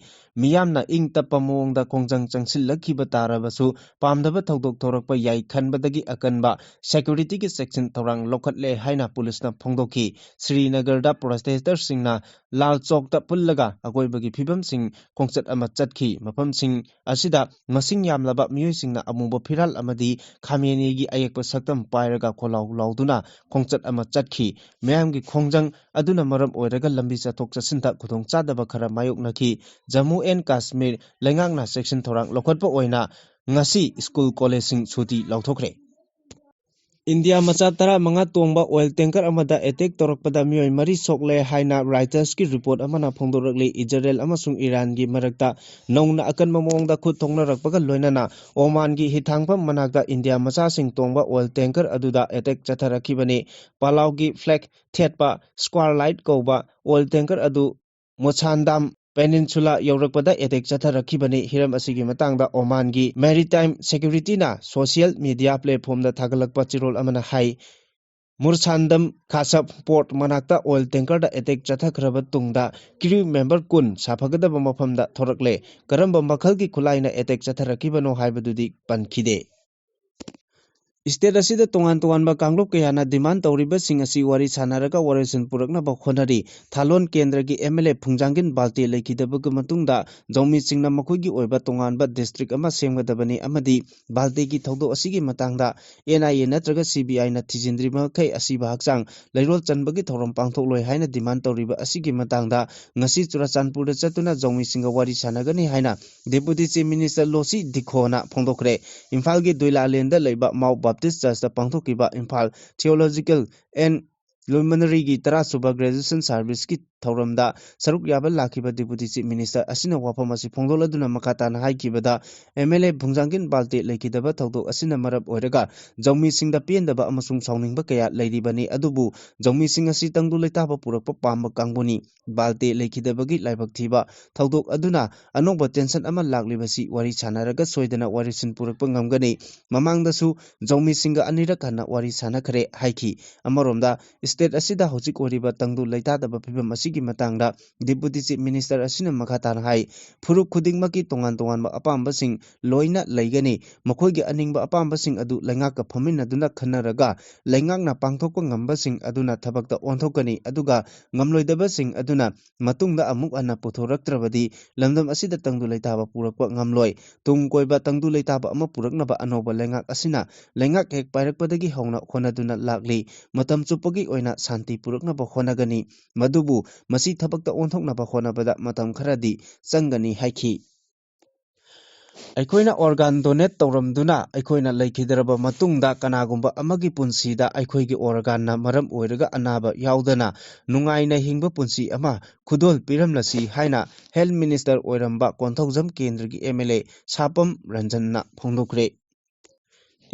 ꯃꯤꯌꯥꯝꯅ ꯏꯪ ꯇꯞꯄ ꯃꯑꯣꯡꯗ ꯈꯣꯡꯖꯪ ꯆꯪꯁꯤꯜꯂꯛꯈꯤꯕ ꯇꯥꯔꯕꯁꯨ, ꯄꯥꯝꯗꯕ ꯊꯧꯗꯣꯛ ꯊꯣꯔꯛꯄ ꯌꯥꯏ ꯈꯟꯕꯗꯒꯤ ꯑꯀꯟꯕ ꯁꯦꯀ꯭ꯌꯨꯔꯤꯇꯤꯒꯤ ꯆꯦꯛꯁꯤꯟ ꯊꯧꯔꯥꯡ ꯂꯧꯈꯠꯂꯦ ꯍꯥꯏꯅ ꯄꯨꯂꯤꯁꯅ ꯐꯣꯡꯗꯣꯛꯈꯤ꯫ ꯁ꯭ꯔꯤꯅꯒꯔꯗ ꯄ꯭ꯔꯣꯇꯦꯁꯇꯔꯁꯤꯡꯅ ꯂꯥꯜ ꯆꯧꯛꯇ ꯄꯨꯜꯂꯒ ꯑꯀꯣꯏꯕꯒꯤ ꯐꯤꯕꯝꯁꯤꯡ ꯈꯣꯡꯆꯠ ꯑꯃ ꯆꯠꯈꯤ꯫ ꯃꯐꯝꯁꯤꯡ ꯑꯁꯤꯗ ꯃꯁꯤꯡ ꯌꯥꯝꯂꯕ ꯃꯤꯑꯣꯏꯁꯤꯡꯅ ꯑꯃꯨꯕ ꯐꯤꯔꯥꯜ ꯑꯃꯗꯤ ꯈꯥꯃꯦꯅꯤꯒꯤ ꯑꯌꯦꯛꯄ ꯁꯛꯇꯝ ꯄꯥꯏꯔꯒ ꯈꯣꯜꯂꯥꯎ ꯂꯥꯎꯗꯨꯅ ꯈꯣꯡꯆꯠ ꯑꯃ ꯆꯠꯈꯤ꯫ ꯃꯤꯌꯥꯝꯒꯤ ꯈꯣꯡꯖꯪ ꯑꯗꯨꯅ ꯃꯔꯝ ꯑꯣꯏꯔꯒ ꯂꯝꯕꯤ ꯆꯠꯊꯣꯛ ꯆꯠꯁꯤꯟꯗ ꯈꯨꯗꯣꯡꯆꯥꯗꯕ ꯈꯔ ꯃꯥꯌꯣꯛꯅꯈꯤ꯫ ꯖꯝꯃꯨ ꯑꯦꯟ ꯀꯥꯁꯃꯤꯔ ꯂꯩꯉꯥꯛꯅ ꯆꯦꯛꯁꯤꯟ ꯊꯧꯔꯥꯡ ꯂꯧꯈꯠꯄ ꯑꯣꯏꯅ ꯉꯁꯤ ꯁ꯭ꯀꯨꯜ ꯀꯣꯂꯦꯖꯁꯤꯡ ꯁꯨꯇꯤ ꯂꯥꯎꯊꯣꯛꯈ꯭ꯔꯦ꯫ ꯏꯟꯗꯤꯌꯥ ꯃꯆꯥ ꯇꯔꯥꯃꯉꯥ ꯇꯣꯡꯕ ꯑꯣꯏꯜ ꯇꯦꯡꯀꯔ ꯑꯃꯗ ꯑꯦꯇꯦꯛ ꯇꯧꯔꯛꯄꯗ ꯃꯤꯑꯣꯏ ꯃꯔꯤ ꯁꯣꯛꯂꯦ ꯍꯥꯏꯅ ꯔꯣꯏꯇꯔꯁꯀꯤ ꯔꯤꯄꯣꯔꯠ ꯑꯃꯅ ꯐꯣꯡꯗꯣꯔꯛꯂꯤ꯫ ꯏꯖꯔꯦꯜ ꯑꯃꯁꯨꯡ ꯏꯔꯥꯟꯒꯤ ꯃꯔꯛꯇ ꯅꯧꯅ ꯑꯀꯟꯕ ꯃꯑꯣꯡꯗ ꯈꯨꯠ ꯊꯣꯛꯅꯔꯛꯄꯒ ꯂꯣꯏꯅꯅ ꯑꯣꯃꯥꯟꯒꯤ ꯍꯤꯊꯥꯡꯐꯝ ꯃꯅꯥꯛꯇ ꯏꯟꯗꯤꯌꯥ ꯃꯆꯥꯁꯤꯡ ꯇꯣꯡꯕ ꯑꯣꯏꯜ ꯇꯦꯡꯀꯔ ꯑꯗꯨꯗ ꯑꯦꯇꯦꯛ ꯆꯠꯊꯔꯛꯈꯤꯕꯅꯤ꯫ ꯄꯥꯂꯥꯎꯒꯤ ꯐ꯭ꯂꯦꯒ ꯊꯦꯠꯄ ꯁ꯭ꯀ꯭ꯋꯥꯔ ꯂꯥꯏꯠ ꯀꯧꯕ ꯑꯣꯏꯜ ꯇꯦꯡꯀꯔ ꯑꯗꯨ ꯃꯣꯁꯥꯟꯗꯥꯝ ꯄꯦꯅꯤꯟꯁꯨꯂꯥ ꯌꯧꯔꯛꯄꯗ ꯑꯦꯇꯦꯛ ꯆꯠꯊꯔꯛꯈꯤꯕꯅꯤ꯫ ꯍꯤꯔꯝ ꯑꯁꯤꯒꯤ ꯃꯇꯥꯡꯗ ꯑꯣꯃꯥꯟꯒꯤ ꯃꯦꯔꯤꯇꯥꯏꯝ ꯁꯦꯀ꯭ꯌꯨꯔꯤꯇꯤꯅ ꯁꯣꯁꯤꯌꯦꯜ ꯃꯤꯗꯤꯌꯥ ꯄ꯭ꯂꯦꯠꯐꯣꯝꯗ ꯊꯥꯒꯠꯂꯛꯄ ꯆꯦꯔꯣꯜ ꯑꯃꯅ ꯍꯥꯏ, ꯃꯨꯔꯁꯥꯟꯗꯝ ꯈꯥꯁꯞ ꯄꯣꯔꯠ ꯃꯅꯥꯛꯇ ꯑꯣꯏꯜ ꯇꯦꯡꯀꯔꯗ ꯑꯦꯇꯦꯛ ꯆꯠꯊꯈ꯭ꯔꯕ ꯇꯨꯡꯗ ꯀ꯭ꯔꯤꯎ ꯃꯦꯝꯕꯔ ꯀꯨꯟ ꯁꯥꯐꯒꯗꯕ ꯃꯐꯝꯗ ꯊꯣꯔꯛꯂꯦ꯫ ꯀꯔꯝꯕ ꯃꯈꯜꯒꯤ ꯈꯨꯠꯂꯥꯏꯅ ꯑꯦꯇꯦꯛ ꯆꯠꯊꯔꯛꯈꯤꯕꯅꯣ ꯍꯥꯏꯕꯗꯨꯗꯤ ꯄꯟꯈꯤꯗꯦ꯫ ꯁ꯭ꯇꯦꯠ ꯑꯁꯤꯗ ꯇꯣꯉꯥꯟ ꯇꯣꯉꯥꯟꯕ ꯀꯥꯡꯂꯨꯞ ꯀꯌꯥꯅ ꯗꯤꯃꯥꯟ ꯇꯧꯔꯤꯕꯁꯤꯡ ꯑꯁꯤ ꯋꯥꯔꯤ ꯁꯥꯟꯅꯔꯒ ꯋꯥꯔꯣꯏꯁꯤꯟ ꯄꯨꯔꯛꯅꯕ ꯍꯣꯠꯅꯔꯤ꯫ ꯊꯥꯂꯣꯟ ꯀꯦꯟꯗ꯭ꯔꯒꯤ ꯑꯦꯝ ꯑꯦꯜ ꯑꯦ ꯐꯨꯡꯖꯥꯡꯒꯤꯟ ꯕꯥꯜꯇꯦ ꯂꯩꯈꯤꯗꯕꯒꯤ ꯃꯇꯨꯡꯗ ꯖꯧꯃꯤꯁꯤꯡꯅ ꯃꯈꯣꯏꯒꯤ ꯑꯣꯏꯕ ꯇꯣꯉꯥꯟꯕ ꯗꯤꯁꯇ꯭ꯔꯤꯛ ꯑꯃ ꯁꯦꯝꯒꯗꯕꯅꯤ ꯑꯃꯗꯤ ꯕꯥꯜꯇꯦꯒꯤ ꯊꯧꯗꯣꯛ ꯑꯁꯤꯒꯤ ꯃꯇꯥꯡꯗ ꯑꯦꯟ ꯑꯥꯏ ꯑꯦ ꯅꯠꯇ꯭ꯔꯒ ꯁꯤ ꯕꯤ ꯑꯥꯏꯅ ꯊꯤꯖꯤꯟꯗ꯭ꯔꯤꯕ ꯃꯈꯩ ꯑꯁꯤꯕ ꯍꯛꯆꯥꯡ ꯂꯩꯔꯣꯜ ꯆꯟꯕꯒꯤ ꯊꯧꯔꯝ ꯄꯥꯡꯊꯣꯛꯂꯣꯏ ꯍꯥꯏꯅ ꯗꯤꯃꯥꯟ ꯇꯧꯔꯤꯕ ꯑꯁꯤꯒꯤ ꯃꯇꯥꯡꯗ ꯉꯁꯤ ꯆꯨꯔꯥꯆꯥꯟꯄꯨꯔꯗ ꯆꯠꯇꯨꯅ ꯖꯧꯃꯤꯁꯤꯡꯒ ꯋꯥꯔꯤ ꯁꯥꯟꯅꯒꯅꯤ ꯍꯥꯏꯅ ꯗꯦꯄꯨꯇꯤ ꯆꯤꯐ ꯃꯤꯅꯤꯁꯇꯔ ꯂꯣꯁꯤ ꯗꯤꯈꯣꯅ ꯐꯣꯡꯗꯣꯛꯈ꯭ꯔꯦ꯫ ꯏꯝꯐꯥꯜꯒꯤ ꯗꯨꯏꯂꯥꯂꯦꯟꯗ ꯂꯩꯕ ꯃꯥꯎ ꯕꯥꯞꯇꯤꯁ ꯆꯔꯆꯇ ꯄꯥꯡꯊꯣꯛꯈꯤꯕ ꯏꯝꯐꯥꯜ ꯊꯤꯑꯣꯂꯣꯖꯤꯀꯦꯜ ꯑꯦꯟ ꯂꯨꯃꯤꯅꯔꯤꯒꯤ ꯇꯔꯥꯁꯨꯕ ꯒ꯭ꯔꯦꯖꯨꯑꯦꯁꯟ ꯁꯥꯔꯚꯤꯁꯀꯤ ꯊꯧꯔꯝꯗ ꯁꯔꯨꯛ ꯌꯥꯕ ꯂꯥꯛꯈꯤꯕ ꯗꯦꯄꯨꯇꯤ ꯆꯤꯐ ꯃꯤꯅꯤꯁꯇꯔ ꯑꯁꯤꯅ ꯋꯥꯐꯝ ꯑꯁꯤ ꯐꯣꯡꯗꯣꯛꯂꯗꯨꯅ ꯃꯈꯥ ꯇꯥꯅ ꯍꯥꯏꯈꯤꯕꯗ, ꯑꯦꯝ ꯑꯦꯜ ꯑꯦ ꯐꯨꯡꯖꯥꯡꯒꯤꯟ ꯕꯥꯜꯇꯦ ꯂꯩꯈꯤꯗꯕ ꯊꯧꯗꯣꯛ ꯑꯁꯤꯅ ꯃꯔꯝ ꯑꯣꯏꯔꯒ ꯖꯧꯃꯤꯁꯤꯡꯗ ꯄꯦꯟꯗꯕ ꯑꯃꯁꯨꯡ ꯁꯥꯎꯅꯤꯡꯕ ꯀꯌꯥ ꯂꯩꯔꯤꯕꯅꯤ, ꯑꯗꯨꯕꯨ ꯖꯧꯃꯤꯁꯤꯡ ꯑꯁꯤ ꯇꯪꯗꯨ ꯂꯩꯇꯥꯕ ꯄꯨꯔꯛꯄ ꯄꯥꯝꯕ ꯀꯥꯡꯕꯨꯅꯤ꯫ ꯕꯥꯜꯇꯦ ꯂꯩꯈꯤꯗꯕꯒꯤ ꯂꯥꯏꯕꯛ ꯊꯤꯕ ꯊꯧꯗꯣꯛ ꯑꯗꯨꯅ ꯑꯅꯧꯕ ꯇꯦꯟꯁꯟ ꯑꯃ ꯂꯥꯛꯂꯤꯕꯁꯤ ꯋꯥꯔꯤ ꯁꯥꯟꯅꯔꯒ ꯁꯣꯏꯗꯅ ꯋꯥꯔꯤꯁꯤꯟ ꯄꯨꯔꯛꯄ ꯉꯝꯒꯅꯤ꯫ ꯃꯃꯥꯡꯗꯁꯨ ꯖꯧꯃꯤꯁꯤꯡꯒ ꯑꯅꯤꯔꯛ ꯍꯟꯅ ꯋꯥꯔꯤ ꯁꯥꯟꯅꯈ꯭ꯔꯦ ꯍꯥꯏꯈꯤ꯫ ꯑꯃꯔꯣꯝꯗ, ꯁ꯭ꯇꯦꯠ ꯑꯁꯤꯗ ꯍꯧꯖꯤꯛ ꯑꯣꯏꯔꯤꯕ ꯇꯪꯗꯨ ꯂꯩꯇꯥꯗꯕ ꯐꯤꯕꯝ ꯑꯁꯤꯒꯤ ꯃꯇꯥꯡꯗ ꯗꯦꯄꯨꯇꯤ ꯆꯤꯐ ꯃꯤꯅꯤꯁꯇꯔ ꯑꯁꯤꯅ ꯃꯈꯥ ꯇꯥꯅ ꯍꯥꯏ, ꯐꯨꯔꯨꯞ ꯈꯨꯗꯤꯡꯃꯛꯀꯤ ꯇꯣꯉꯥꯟ ꯇꯣꯉꯥꯟꯕ ꯑꯄꯥꯝꯕꯁꯤꯡ ꯂꯣꯏꯅ ꯂꯩꯒꯅꯤ꯫ ꯃꯈꯣꯏꯒꯤ ꯑꯅꯤꯡꯕ ꯑꯄꯥꯝꯕꯁꯤꯡ ꯑꯗꯨ ꯂꯩꯉꯥꯛꯀ ꯐꯝꯃꯤꯟꯅꯗꯨꯅ ꯈꯟꯅꯔꯒ ꯂꯩꯉꯥꯛꯅ ꯄꯥꯡꯊꯣꯛꯄ ꯉꯝꯕꯁꯤꯡ ꯑꯗꯨꯅ ꯊꯕꯛꯇ ꯑꯣꯟꯊꯣꯛꯀꯅꯤ, ꯑꯗꯨꯒ ꯉꯝꯂꯣꯏꯗꯕꯁꯤꯡ ꯑꯗꯨꯅ ꯃꯇꯨꯡꯗ ꯑꯃꯨꯛ ꯍꯟꯅ ꯄꯨꯊꯣꯔꯛꯇ꯭ꯔꯕꯗꯤ ꯂꯝꯗꯝ ꯑꯁꯤꯗ ꯇꯪꯗꯨ ꯂꯩꯇꯥꯕ ꯄꯨꯔꯛꯄ ꯉꯝꯂꯣꯏ꯫ ꯇꯨꯡ ꯀꯣꯏꯕ ꯇꯪꯗꯨ ꯂꯩꯇꯥꯕ ꯑꯃ ꯄꯨꯔꯛꯅꯕ ꯑꯅꯧꯕ ꯂꯩꯉꯥꯛ ꯑꯁꯤꯅ ꯂꯩꯉꯥꯛ ꯍꯦꯛ ꯄꯥꯏꯔꯛꯄꯗꯒꯤ ꯍꯧꯅ ꯍꯣꯠꯅꯗꯨꯅ ꯂꯥꯛꯂꯤ꯫ ꯃꯇꯝ ꯆꯨꯞꯄꯒꯤ ꯑꯣꯏꯅ ꯁꯥꯟꯇꯤ ꯄꯨꯔꯛꯅꯕ ꯍꯣꯠꯅꯒꯅꯤ꯫ ꯃꯗꯨꯕꯨ ꯃꯁꯤ ꯊꯕꯛꯇ ꯑꯣꯟꯊꯣꯛꯅꯕ ꯍꯣꯠꯅꯕꯗ ꯃꯇꯝ ꯈꯔꯗꯤ ꯆꯪꯒꯅꯤ ꯍꯥꯏꯈꯤ꯫ ꯑꯩꯈꯣꯏꯅ ꯑꯣꯔꯒꯥꯟ ꯗꯣꯅꯦꯠ ꯇꯧꯔꯝꯗꯨꯅ ꯑꯩꯈꯣꯏꯅ ꯂꯩꯈꯤꯗ꯭ꯔꯕ ꯃꯇꯨꯡꯗ ꯀꯅꯥꯒꯨꯝꯕ ꯑꯃꯒꯤ ꯄꯨꯟꯁꯤꯗ ꯑꯩꯈꯣꯏꯒꯤ ꯑꯣꯔꯒꯥꯟꯅ ꯃꯔꯝ ꯑꯣꯏꯔꯒ ꯑꯅꯥꯕ ꯌꯥꯎꯗꯅ ꯅꯨꯡꯉꯥꯏꯅ ꯍꯤꯡꯕ ꯄꯨꯟꯁꯤ ꯑꯃ ꯈꯨꯗꯣꯜ ꯄꯤꯔꯝꯂꯁꯤ ꯍꯥꯏꯅ ꯍꯦꯜꯊ ꯃꯤꯅꯤꯁꯇꯔ ꯑꯣꯏꯔꯝꯕ ꯀꯣꯟꯊꯧꯖꯝ ꯀꯦꯟꯗ꯭ꯔꯒꯤ ꯑꯦꯝ ꯑꯦꯜ ꯑꯦ ꯁꯥꯄꯝ ꯔꯟꯖꯟꯅ ꯐꯣꯡꯗꯣꯛꯈ꯭ꯔꯦ꯫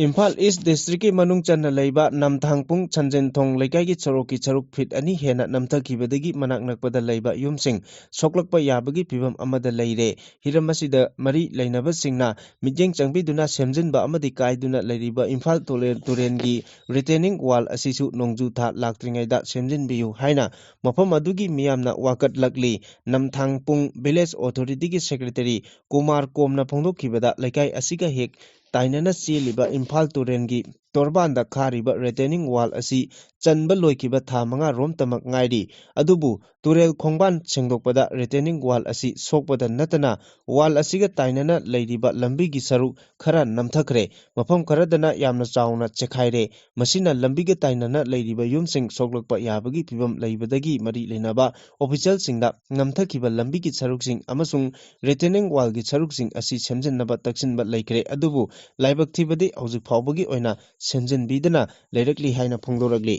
ꯏꯝꯐꯥꯜ ꯏꯁ ꯗꯤꯁꯇ꯭ꯔꯤꯛꯀꯤ ꯃꯅꯨꯡ ꯆꯟꯅ ꯂꯩꯕ ꯅꯝꯊꯥꯡꯄꯨꯡ ꯁꯟꯖꯦꯟꯊꯣꯡ ꯂꯩꯀꯥꯏꯒꯤ ꯁꯣꯔꯣꯛꯀꯤ ꯁꯔꯨꯛ ꯐꯤꯠ ꯑꯅꯤ ꯍꯦꯟꯅ ꯅꯝꯊꯈꯤꯕꯗꯒꯤ ꯃꯅꯥꯛ ꯅꯛꯄꯗ ꯂꯩꯕ ꯌꯨꯝꯁꯤꯡ ꯁꯣꯛꯂꯛꯄ ꯌꯥꯕꯒꯤ ꯐꯤꯚꯝ ꯑꯃꯗ ꯂꯩꯔꯦ꯫ ꯍꯤꯔꯝ ꯑꯁꯤꯗ ꯃꯔꯤ ꯂꯩꯅꯕꯁꯤꯡꯅ ꯃꯤꯠꯌꯦꯡ ꯆꯪꯕꯤꯗꯨꯅ ꯁꯦꯝꯖꯤꯟꯕ ꯑꯃꯗꯤ ꯀꯥꯏꯗꯨꯅ ꯂꯩꯔꯤꯕ ꯏꯝꯐꯥꯜ ꯇꯨꯔꯦꯜ, ꯇꯨꯔꯦꯜꯒꯤ ꯔꯤꯇꯦꯅꯤꯡ ꯋꯥꯜ ꯑꯁꯤꯁꯨ ꯅꯣꯡꯖꯨ ꯊꯥ ꯂꯥꯛꯇ꯭ꯔꯤꯉꯩꯗ ꯁꯦꯝꯖꯤꯟꯕꯤꯌꯨ ꯍꯥꯏꯅ ꯃꯐꯝ ꯑꯗꯨꯒꯤ ꯃꯤꯌꯥꯝꯅ ꯋꯥꯀꯠꯂꯛꯂꯤ꯫ ꯅꯝꯊꯥꯡꯄꯨꯡ ꯚꯤꯂꯦꯖ ꯑꯣꯊꯣꯔꯤꯇꯤꯒꯤ ꯁꯦꯀ꯭ꯔꯦꯇꯔꯤ ꯀꯨꯃꯥꯔ ꯀꯣꯝꯅ ꯐꯣꯡꯗꯣꯛꯈꯤꯕꯗ, ꯂꯩꯀꯥꯏ ꯑꯁꯤꯒ ꯍꯦꯛ ꯇꯥꯏꯅꯅ ꯆꯦꯜꯂꯤꯕ ꯏꯝꯐꯥꯜ ꯇꯨꯔꯦꯜꯒꯤ ꯇꯣꯔꯕꯥꯟꯗ ꯈꯥꯔꯤꯕ ꯔꯤꯇꯦꯅꯤꯡ ꯋꯥꯜ ꯑꯁꯤ ꯆꯟꯕ ꯂꯣꯏꯈꯤꯕ ꯊꯥ ꯃꯉꯥ ꯔꯣꯝꯇꯃꯛ ꯉꯥꯏꯔꯤ꯫ ꯑꯗꯨꯕꯨ ꯇꯨꯔꯦꯜ ꯈꯣꯡꯕꯥꯟ ꯁꯦꯡꯗꯣꯛꯄꯗ ꯔꯤꯇꯦꯅꯤꯡ ꯋꯥꯜ ꯑꯁꯤ ꯁꯣꯛꯄꯗ ꯅꯠꯇꯅ ꯋꯥꯜ ꯑꯁꯤꯒ ꯇꯥꯏꯅꯅ ꯂꯩꯔꯤꯕ ꯂꯝꯕꯤꯒꯤ ꯁꯔꯨꯛ ꯈꯔ ꯅꯝꯊꯈ꯭ꯔꯦ꯫ ꯃꯐꯝ ꯈꯔꯗꯅ ꯌꯥꯝꯅ ꯆꯥꯎꯅ ꯆꯦꯛꯈꯥꯏꯔꯦ꯫ ꯃꯁꯤꯅ ꯂꯝꯕꯤꯒ ꯇꯥꯏꯅꯅ ꯂꯩꯔꯤꯕ ꯌꯨꯝꯁꯤꯡ ꯁꯣꯛꯂꯛꯄ ꯌꯥꯕꯒꯤ ꯐꯤꯚꯝ ꯂꯩꯕꯗꯒꯤ ꯃꯔꯤ ꯂꯩꯅꯕ ꯑꯣꯐꯤꯁꯤꯌꯦꯜꯁꯤꯡꯗ ꯅꯝꯊꯈꯤꯕ ꯂꯝꯕꯤꯒꯤ ꯁꯔꯨꯛꯁꯤꯡ ꯑꯃꯁꯨꯡ ꯔꯤꯇꯦꯅꯤꯡ ꯋꯥꯜꯒꯤ ꯁꯔꯨꯛꯁꯤꯡ ꯑꯁꯤ ꯁꯦꯝꯖꯤꯟꯅꯕ ꯇꯛꯁꯤꯟꯕ ꯂꯩꯈ꯭ꯔꯦ꯫ ꯑꯗꯨꯕꯨ ꯂꯥꯏꯕꯛ ꯊꯤꯕꯗꯤ ꯍꯧꯖꯤꯛ ꯐꯥꯎꯕꯒꯤ ꯑꯣꯏꯅ ꯁꯦꯝꯖꯤꯟꯕꯤꯗꯅ ꯂꯩꯔꯛꯂꯤ ꯍꯥꯏꯅ ꯐꯣꯡꯗꯣꯔꯛꯂꯤ꯫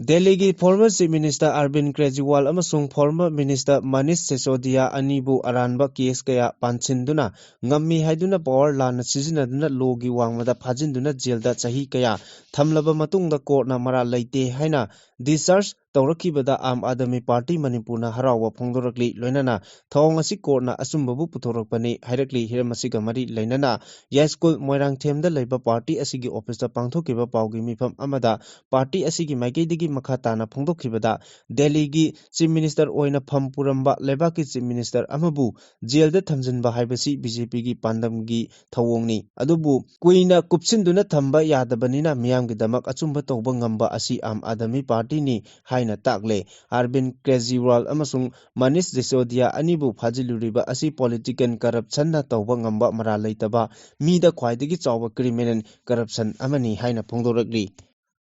ꯗꯦꯜꯂꯤꯒꯤ ꯐꯣꯔꯃꯔ ꯆꯤꯐ ꯃꯤꯅꯤꯁꯇꯔ ꯑꯔꯕꯤꯟ ꯀ꯭ꯔꯦꯖꯤꯋꯥꯜ ꯑꯃꯁꯨꯡ ꯐꯣꯔꯃꯔ ꯃꯤꯅꯤꯁꯇꯔ ꯃꯅꯤꯁ ꯁꯤꯁꯣꯗꯤꯌꯥ ꯑꯅꯤꯕꯨ ꯑꯔꯥꯟꯕ ꯀꯦꯁ ꯀꯌꯥ ꯄꯥꯟꯁꯤꯟꯗꯨꯅ ꯉꯝꯃꯤ ꯍꯥꯏꯗꯨꯅ ꯄꯋꯥꯔ ꯂꯥꯟꯅ ꯁꯤꯖꯤꯟꯅꯗꯨꯅ ꯂꯣꯒꯤ ꯋꯥꯡꯃꯗ ꯐꯥꯖꯤꯟꯗꯨꯅ ꯖꯦꯜꯗ ꯆꯍꯤ ꯀꯌꯥ ꯊꯝꯂꯕ ꯃꯇꯨꯡꯗ ꯀꯣꯔꯠꯅ ꯃꯔꯥꯜ ꯂꯩꯇꯦ ꯍꯥꯏꯅ ꯗꯤꯁꯆꯥꯔꯖ ꯇꯧꯔꯛꯈꯤꯕꯗ ꯑꯥꯝ ꯑꯥꯗꯃꯤ ꯄꯥꯔꯇꯤ ꯃꯅꯤꯄꯨꯔꯅ ꯍꯔꯥꯎꯕ ꯐꯣꯡꯗꯣꯔꯛꯂꯤ꯫ ꯂꯣꯏꯅꯅ ꯊꯧꯑꯣꯡ ꯑꯁꯤ ꯀꯣꯔꯠꯅ ꯑꯆꯨꯝꯕꯕꯨ ꯄꯨꯊꯣꯔꯛꯄꯅꯤ ꯍꯥꯏꯔꯛꯂꯤ꯫ ꯍꯤꯔꯝ ꯑꯁꯤꯒ ꯃꯔꯤ ꯂꯩꯅꯅ ꯌꯥꯏꯁ꯭ꯀꯨꯜ ꯃꯣꯏꯔꯥꯡꯊꯦꯝꯗ ꯂꯩꯕ ꯄꯥꯔꯇꯤ ꯑꯁꯤꯒꯤ ꯑꯣꯐꯤꯁꯇ ꯄꯥꯡꯊꯣꯛꯈꯤꯕ ꯄꯥꯎꯒꯤ ꯃꯤꯐꯝ ꯑꯃꯗ ꯄꯥꯔꯇꯤ ꯑꯁꯤꯒꯤ ꯃꯥꯏꯀꯩꯗꯒꯤ ꯃꯈꯥ ꯇꯥꯅ ꯐꯣꯡꯗꯣꯛꯈꯤꯕꯗ, ꯗꯦꯜꯂꯤꯒꯤ ꯆꯤꯐ ꯃꯤꯅꯤꯁꯇꯔ ꯑꯣꯏꯅ ꯐꯝ ꯄꯨꯔꯝꯕ ꯂꯩꯕꯥꯛꯀꯤ ꯆꯤꯐ ꯃꯤꯅꯤꯁꯇꯔ ꯑꯃꯕꯨ ꯖꯦꯜꯗ ꯊꯝꯖꯤꯟꯕ ꯍꯥꯏꯕꯁꯤ ꯕꯤꯖꯦꯄꯤꯒꯤ ꯄꯥꯟꯗꯝꯒꯤ ꯊꯧꯑꯣꯡꯅꯤ꯫ ꯑꯗꯨꯕꯨ ꯀꯨꯏꯅ ꯀꯨꯞꯁꯤꯟꯗꯨꯅ ꯊꯝꯕ ꯌꯥꯗꯕꯅꯤꯅ ꯃꯤꯌꯥꯝꯒꯤꯗꯃꯛ ꯑꯆꯨꯝꯕ ꯇꯧꯕ ꯉꯝꯕ ꯑꯁꯤ ꯑꯥꯝ ꯑꯥꯗꯃꯤ ꯄꯥꯔꯇꯤꯅꯤ ꯍꯥꯏꯅ ꯇꯥꯛꯂꯦ꯫ ꯑꯔꯕꯤꯟ ꯀ꯭ꯔꯦꯖꯤꯋꯥꯜ ꯑꯃꯁꯨꯡ ꯃꯅꯤꯁ ꯁꯤꯁꯣꯗꯤꯌꯥ ꯑꯅꯤꯕꯨ ꯐꯥꯖꯤꯜꯂꯨꯔꯤꯕ ꯑꯁꯤ ꯄꯣꯂꯤꯇꯤꯀꯦꯜ ꯀꯔꯞꯁꯟꯅ ꯇꯧꯕ ꯉꯝꯕ ꯃꯔꯥꯜ ꯂꯩꯇꯕ, ꯃꯤꯗ ꯈ꯭ꯋꯥꯏꯗꯒꯤ ꯆꯥꯎꯕ ꯀ꯭ꯔꯤꯃꯤꯅꯦꯜ ꯀꯔꯞꯁꯟ ꯑꯃꯅꯤ ꯍꯥꯏꯅ ꯐꯣꯡꯗꯣꯔꯛꯂꯤ꯫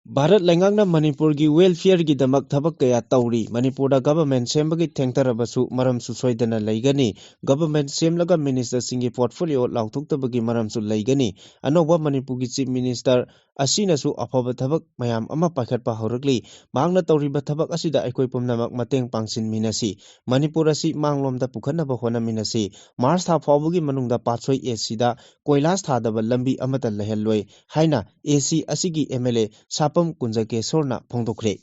ꯚꯥꯔꯠ ꯂꯩꯉꯥꯛꯅ ꯃꯅꯤꯄꯨꯔꯒꯤ welfareꯒꯤꯗꯃꯛ ꯊꯕꯛ ꯀꯌꯥ ꯇꯧꯔꯤ꯫ ꯃꯅꯤꯄꯨꯔꯗ government ꯁꯦꯝꯕꯒꯤ ꯊꯦꯡꯊꯔꯕꯁꯨ ꯃꯔꯝꯁꯨ ꯁꯣꯏꯗꯅ ꯂꯩꯒꯅꯤ꯫ Government ꯁꯦꯝꯂꯒ ministerꯁꯤꯡꯒꯤ portfolio ꯂꯥꯎꯊꯣꯛꯇꯕꯒꯤ ꯃꯔꯝꯁꯨ ꯂꯩꯒꯅꯤ꯫ ꯑꯅꯧꯕ ꯃꯅꯤꯄꯨꯔꯒꯤ Chief Minister ꯑꯁꯤꯅꯁꯨ ꯑꯐꯕ ꯊꯕꯛ ꯃꯌꯥꯝ ꯑꯃ ꯄꯥꯏꯈꯠꯄ ꯍꯧꯔꯛꯂꯤ꯫ ꯃꯍꯥꯛꯅ ꯇꯧꯔꯤꯕ ꯊꯕꯛ ꯑꯁꯤꯗ ꯑꯩꯈꯣꯏ ꯄꯨꯝꯅꯃꯛ ꯃꯇꯦꯡ ꯄꯥꯡꯁꯤꯟꯃꯤꯟꯅꯁꯤ꯫ ꯃꯅꯤꯄꯨꯔ ꯑꯁꯤ ꯃꯥꯡꯂꯣꯝꯗ ꯄꯨꯈꯠꯅꯕ ꯍꯣꯠꯅꯃꯤꯟꯅꯁꯤ꯫ ꯃꯥꯔꯆ ꯊꯥ ꯐꯥꯎꯕꯒꯤ ꯃꯅꯨꯡꯗ ꯄꯥꯠꯁꯣꯏ ꯑꯦꯁꯤꯗ ꯀꯣꯏꯂꯥꯁ ꯊꯥꯗꯕ ꯂꯝꯕꯤ ꯑꯃꯠꯇ ꯂꯩꯍꯜꯂꯣꯏ ꯍꯥꯏꯅ ꯑꯦꯁꯤ ꯑꯁꯤꯒꯤ MLA ꯁꯥꯄꯝ ꯀꯨꯟꯖꯀꯦꯁꯣꯔꯅ ꯐꯣꯡꯗꯣꯛꯈ꯭ꯔꯦ꯫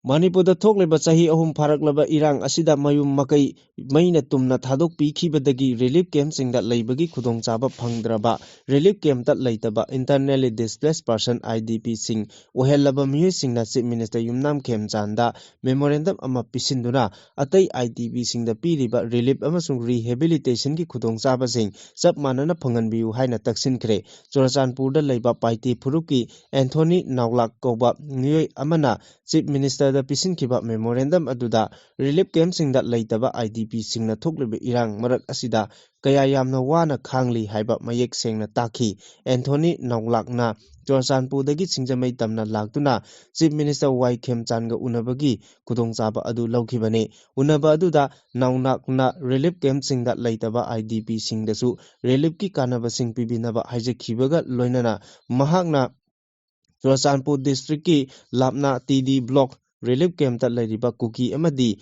ꯃꯅꯤꯄꯨꯔꯗ ꯊꯣꯛꯂꯤꯕ ꯆꯍꯤ ꯑꯍꯨꯝ ꯐꯥꯔꯛꯂꯕ ꯏꯔꯥꯡ ꯑꯁꯤꯗ ꯃꯌꯨꯝ ꯃꯀꯩ ꯃꯩꯅ ꯇꯨꯝꯅ ꯊꯥꯗꯣꯛꯄꯤꯈꯤꯕꯗꯒꯤ relief campꯁꯤꯡꯗ ꯂꯩꯕꯒꯤ ꯈꯨꯗꯣꯡꯆꯥꯕ ꯐꯪꯗ꯭ꯔꯕ, relief campꯇ ꯂꯩꯇꯕ internally displaced person, IDPꯁꯤꯡ ꯑꯣꯏꯍꯜꯂꯕ ꯃꯤꯑꯣꯏꯁꯤꯡꯅ Chief Minister ꯌꯨꯝꯅꯥꯝ ꯈꯦꯝꯆꯥꯟꯗ memorandum ꯑꯃ ꯄꯤꯁꯤꯟꯗꯨꯅ ꯑꯇꯩ IDPꯁꯤꯡꯗ ꯄꯤꯔꯤꯕ relief ꯑꯃꯁꯨꯡ rehabilitationꯒꯤ ꯈꯨꯗꯣꯡꯆꯥꯕꯁꯤꯡ ꯆꯞ ꯃꯥꯟꯅꯅ ꯐꯪꯍꯟꯕꯤꯌꯨ ꯍꯥꯏꯅ ꯇꯛꯁꯤꯟꯈ꯭ꯔꯦ꯫ ꯆꯨꯔꯆꯥꯟꯄꯨꯔꯗ ꯂꯩꯕ ꯄꯥꯏꯇꯦ ꯐꯨꯔꯨꯞꯀꯤ ꯑꯦꯟꯊꯣꯅꯤ ꯅꯥꯎꯂꯥꯛ ꯀꯧꯕ ꯃꯤꯑꯣꯏ ꯑꯃꯅ Chief Ministerꯗ ꯄꯤꯁꯤꯟꯈꯤꯕ memorandum ꯑꯗꯨꯗ relief campꯁꯤꯡꯗ ꯂꯩꯇꯕ IDPꯁꯤꯡꯅ ꯊꯣꯛꯂꯤꯕ ꯏꯔꯥꯡ ꯃꯔꯛ ꯑꯁꯤꯗ ꯀꯌꯥ ꯌꯥꯝꯅ ꯋꯥꯅ ꯈꯥꯡꯂꯤ ꯍꯥꯏꯕ ꯃꯌꯦꯛ ꯁꯦꯡꯅ ꯇꯥꯛꯈꯤ꯫ ꯑꯦꯟꯊꯣꯅꯤ ꯅꯥꯎꯂꯥꯛꯅ ꯆꯨꯔꯆꯥꯟꯄꯨꯔꯗꯒꯤ ꯁꯤꯡꯖꯃꯩ ꯇꯝꯅ ꯂꯥꯛꯇꯨꯅ Chief Minister ꯋꯥꯏ ꯈꯦꯝꯆꯥꯟꯒ ꯎꯅꯕꯒꯤ ꯈꯨꯗꯣꯡꯆꯥꯕ ꯑꯗꯨ ꯂꯧꯈꯤꯕꯅꯤ꯫ ꯎꯅꯕ ꯑꯗꯨꯗ ꯅꯥꯎꯂꯥꯛꯅ relief campꯁꯤꯡꯗ ꯂꯩꯇꯕ IDPꯁꯤꯡꯗꯁꯨ reliefꯀꯤ ꯀꯥꯟꯅꯕꯁꯤꯡ ꯄꯤꯕꯤꯅꯕ ꯍꯥꯏꯖꯈꯤꯕꯒ ꯂꯣꯏꯅꯅ ꯃꯍꯥꯛꯅ ꯆꯨꯔꯆꯥꯟꯄꯨꯔ districtꯀꯤ ꯂꯥꯞꯅꯥ TD block relief campꯇ ꯂꯩꯔꯤꯕ ꯀꯨꯀꯤ ꯑꯃꯗꯤ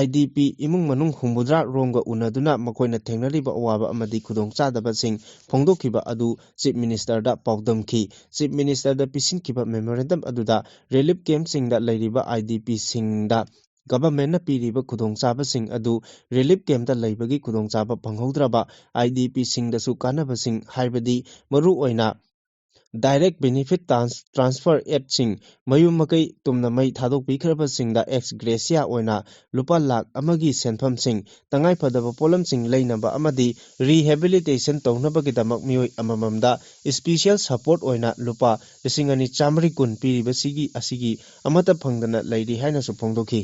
IDP ꯏꯃꯨꯡ ꯃꯅꯨꯡ ꯍꯨꯝꯐꯨꯇꯔꯥ ꯔꯣꯝꯒ ꯎꯅꯗꯨꯅ ꯃꯈꯣꯏꯅ ꯊꯦꯡꯅꯔꯤꯕ ꯑꯋꯥꯕ ꯑꯃꯗꯤ ꯈꯨꯗꯣꯡꯆꯥꯗꯕꯁꯤꯡ ꯐꯣꯡꯗꯣꯛꯈꯤꯕ ꯑꯗꯨ Chief Ministerꯗ ꯄꯥꯎꯗꯝꯈꯤ꯫ Chief Ministerꯗ ꯄꯤꯁꯤꯟꯈꯤꯕ memorandum ꯑꯗꯨꯗ relief campꯁꯤꯡꯗ ꯂꯩꯔꯤꯕ IDPꯁꯤꯡꯗ governmentꯅ ꯄꯤꯔꯤꯕ ꯈꯨꯗꯣꯡꯆꯥꯕꯁꯤꯡ ꯑꯗꯨ relief campꯇ ꯂꯩꯕꯒꯤ ꯈꯨꯗꯣꯡꯆꯥꯕ ꯐꯪꯍꯧꯗ꯭ꯔꯕ IDPꯁꯤꯡꯗꯁꯨ ꯀꯥꯟꯅꯕꯁꯤꯡ, ꯍꯥꯏꯕꯗꯤ ꯃꯔꯨꯑꯣꯏꯅ direct benefit trans-, transfer appꯁꯤꯡ, ꯃꯌꯨꯝ ꯃꯀꯩ ꯇꯨꯝꯅ ꯃꯩ ꯊꯥꯗꯣꯛꯄꯤꯈ꯭ꯔꯕꯁꯤꯡꯗ ex gratia ꯑꯣꯏꯅ ꯂꯨꯄꯥ ꯂꯥꯈ ꯑꯃꯒꯤ ꯁꯦꯟꯐꯝꯁꯤꯡ, ꯇꯉꯥꯏꯐꯗꯕ ꯄꯣꯠꯂꯝꯁꯤꯡ ꯂꯩꯅꯕ ꯑꯃꯗꯤ rehabilitation ꯇꯧꯅꯕꯒꯤꯗꯃꯛ ꯃꯤꯑꯣꯏ ꯑꯃꯃꯝꯗ special support ꯑꯣꯏꯅ ꯂꯨꯄꯥ ꯂꯤꯁꯤꯡ ꯑꯅꯤ ꯆꯥꯃꯔꯤ ꯀꯨꯟ ꯄꯤꯔꯤꯕꯁꯤꯒꯤ ꯑꯁꯤꯒꯤ ꯑꯃꯠꯇ ꯐꯪꯗꯅ ꯂꯩꯔꯤ ꯍꯥꯏꯅꯁꯨ ꯐꯣꯡꯗꯣꯛꯈꯤ꯫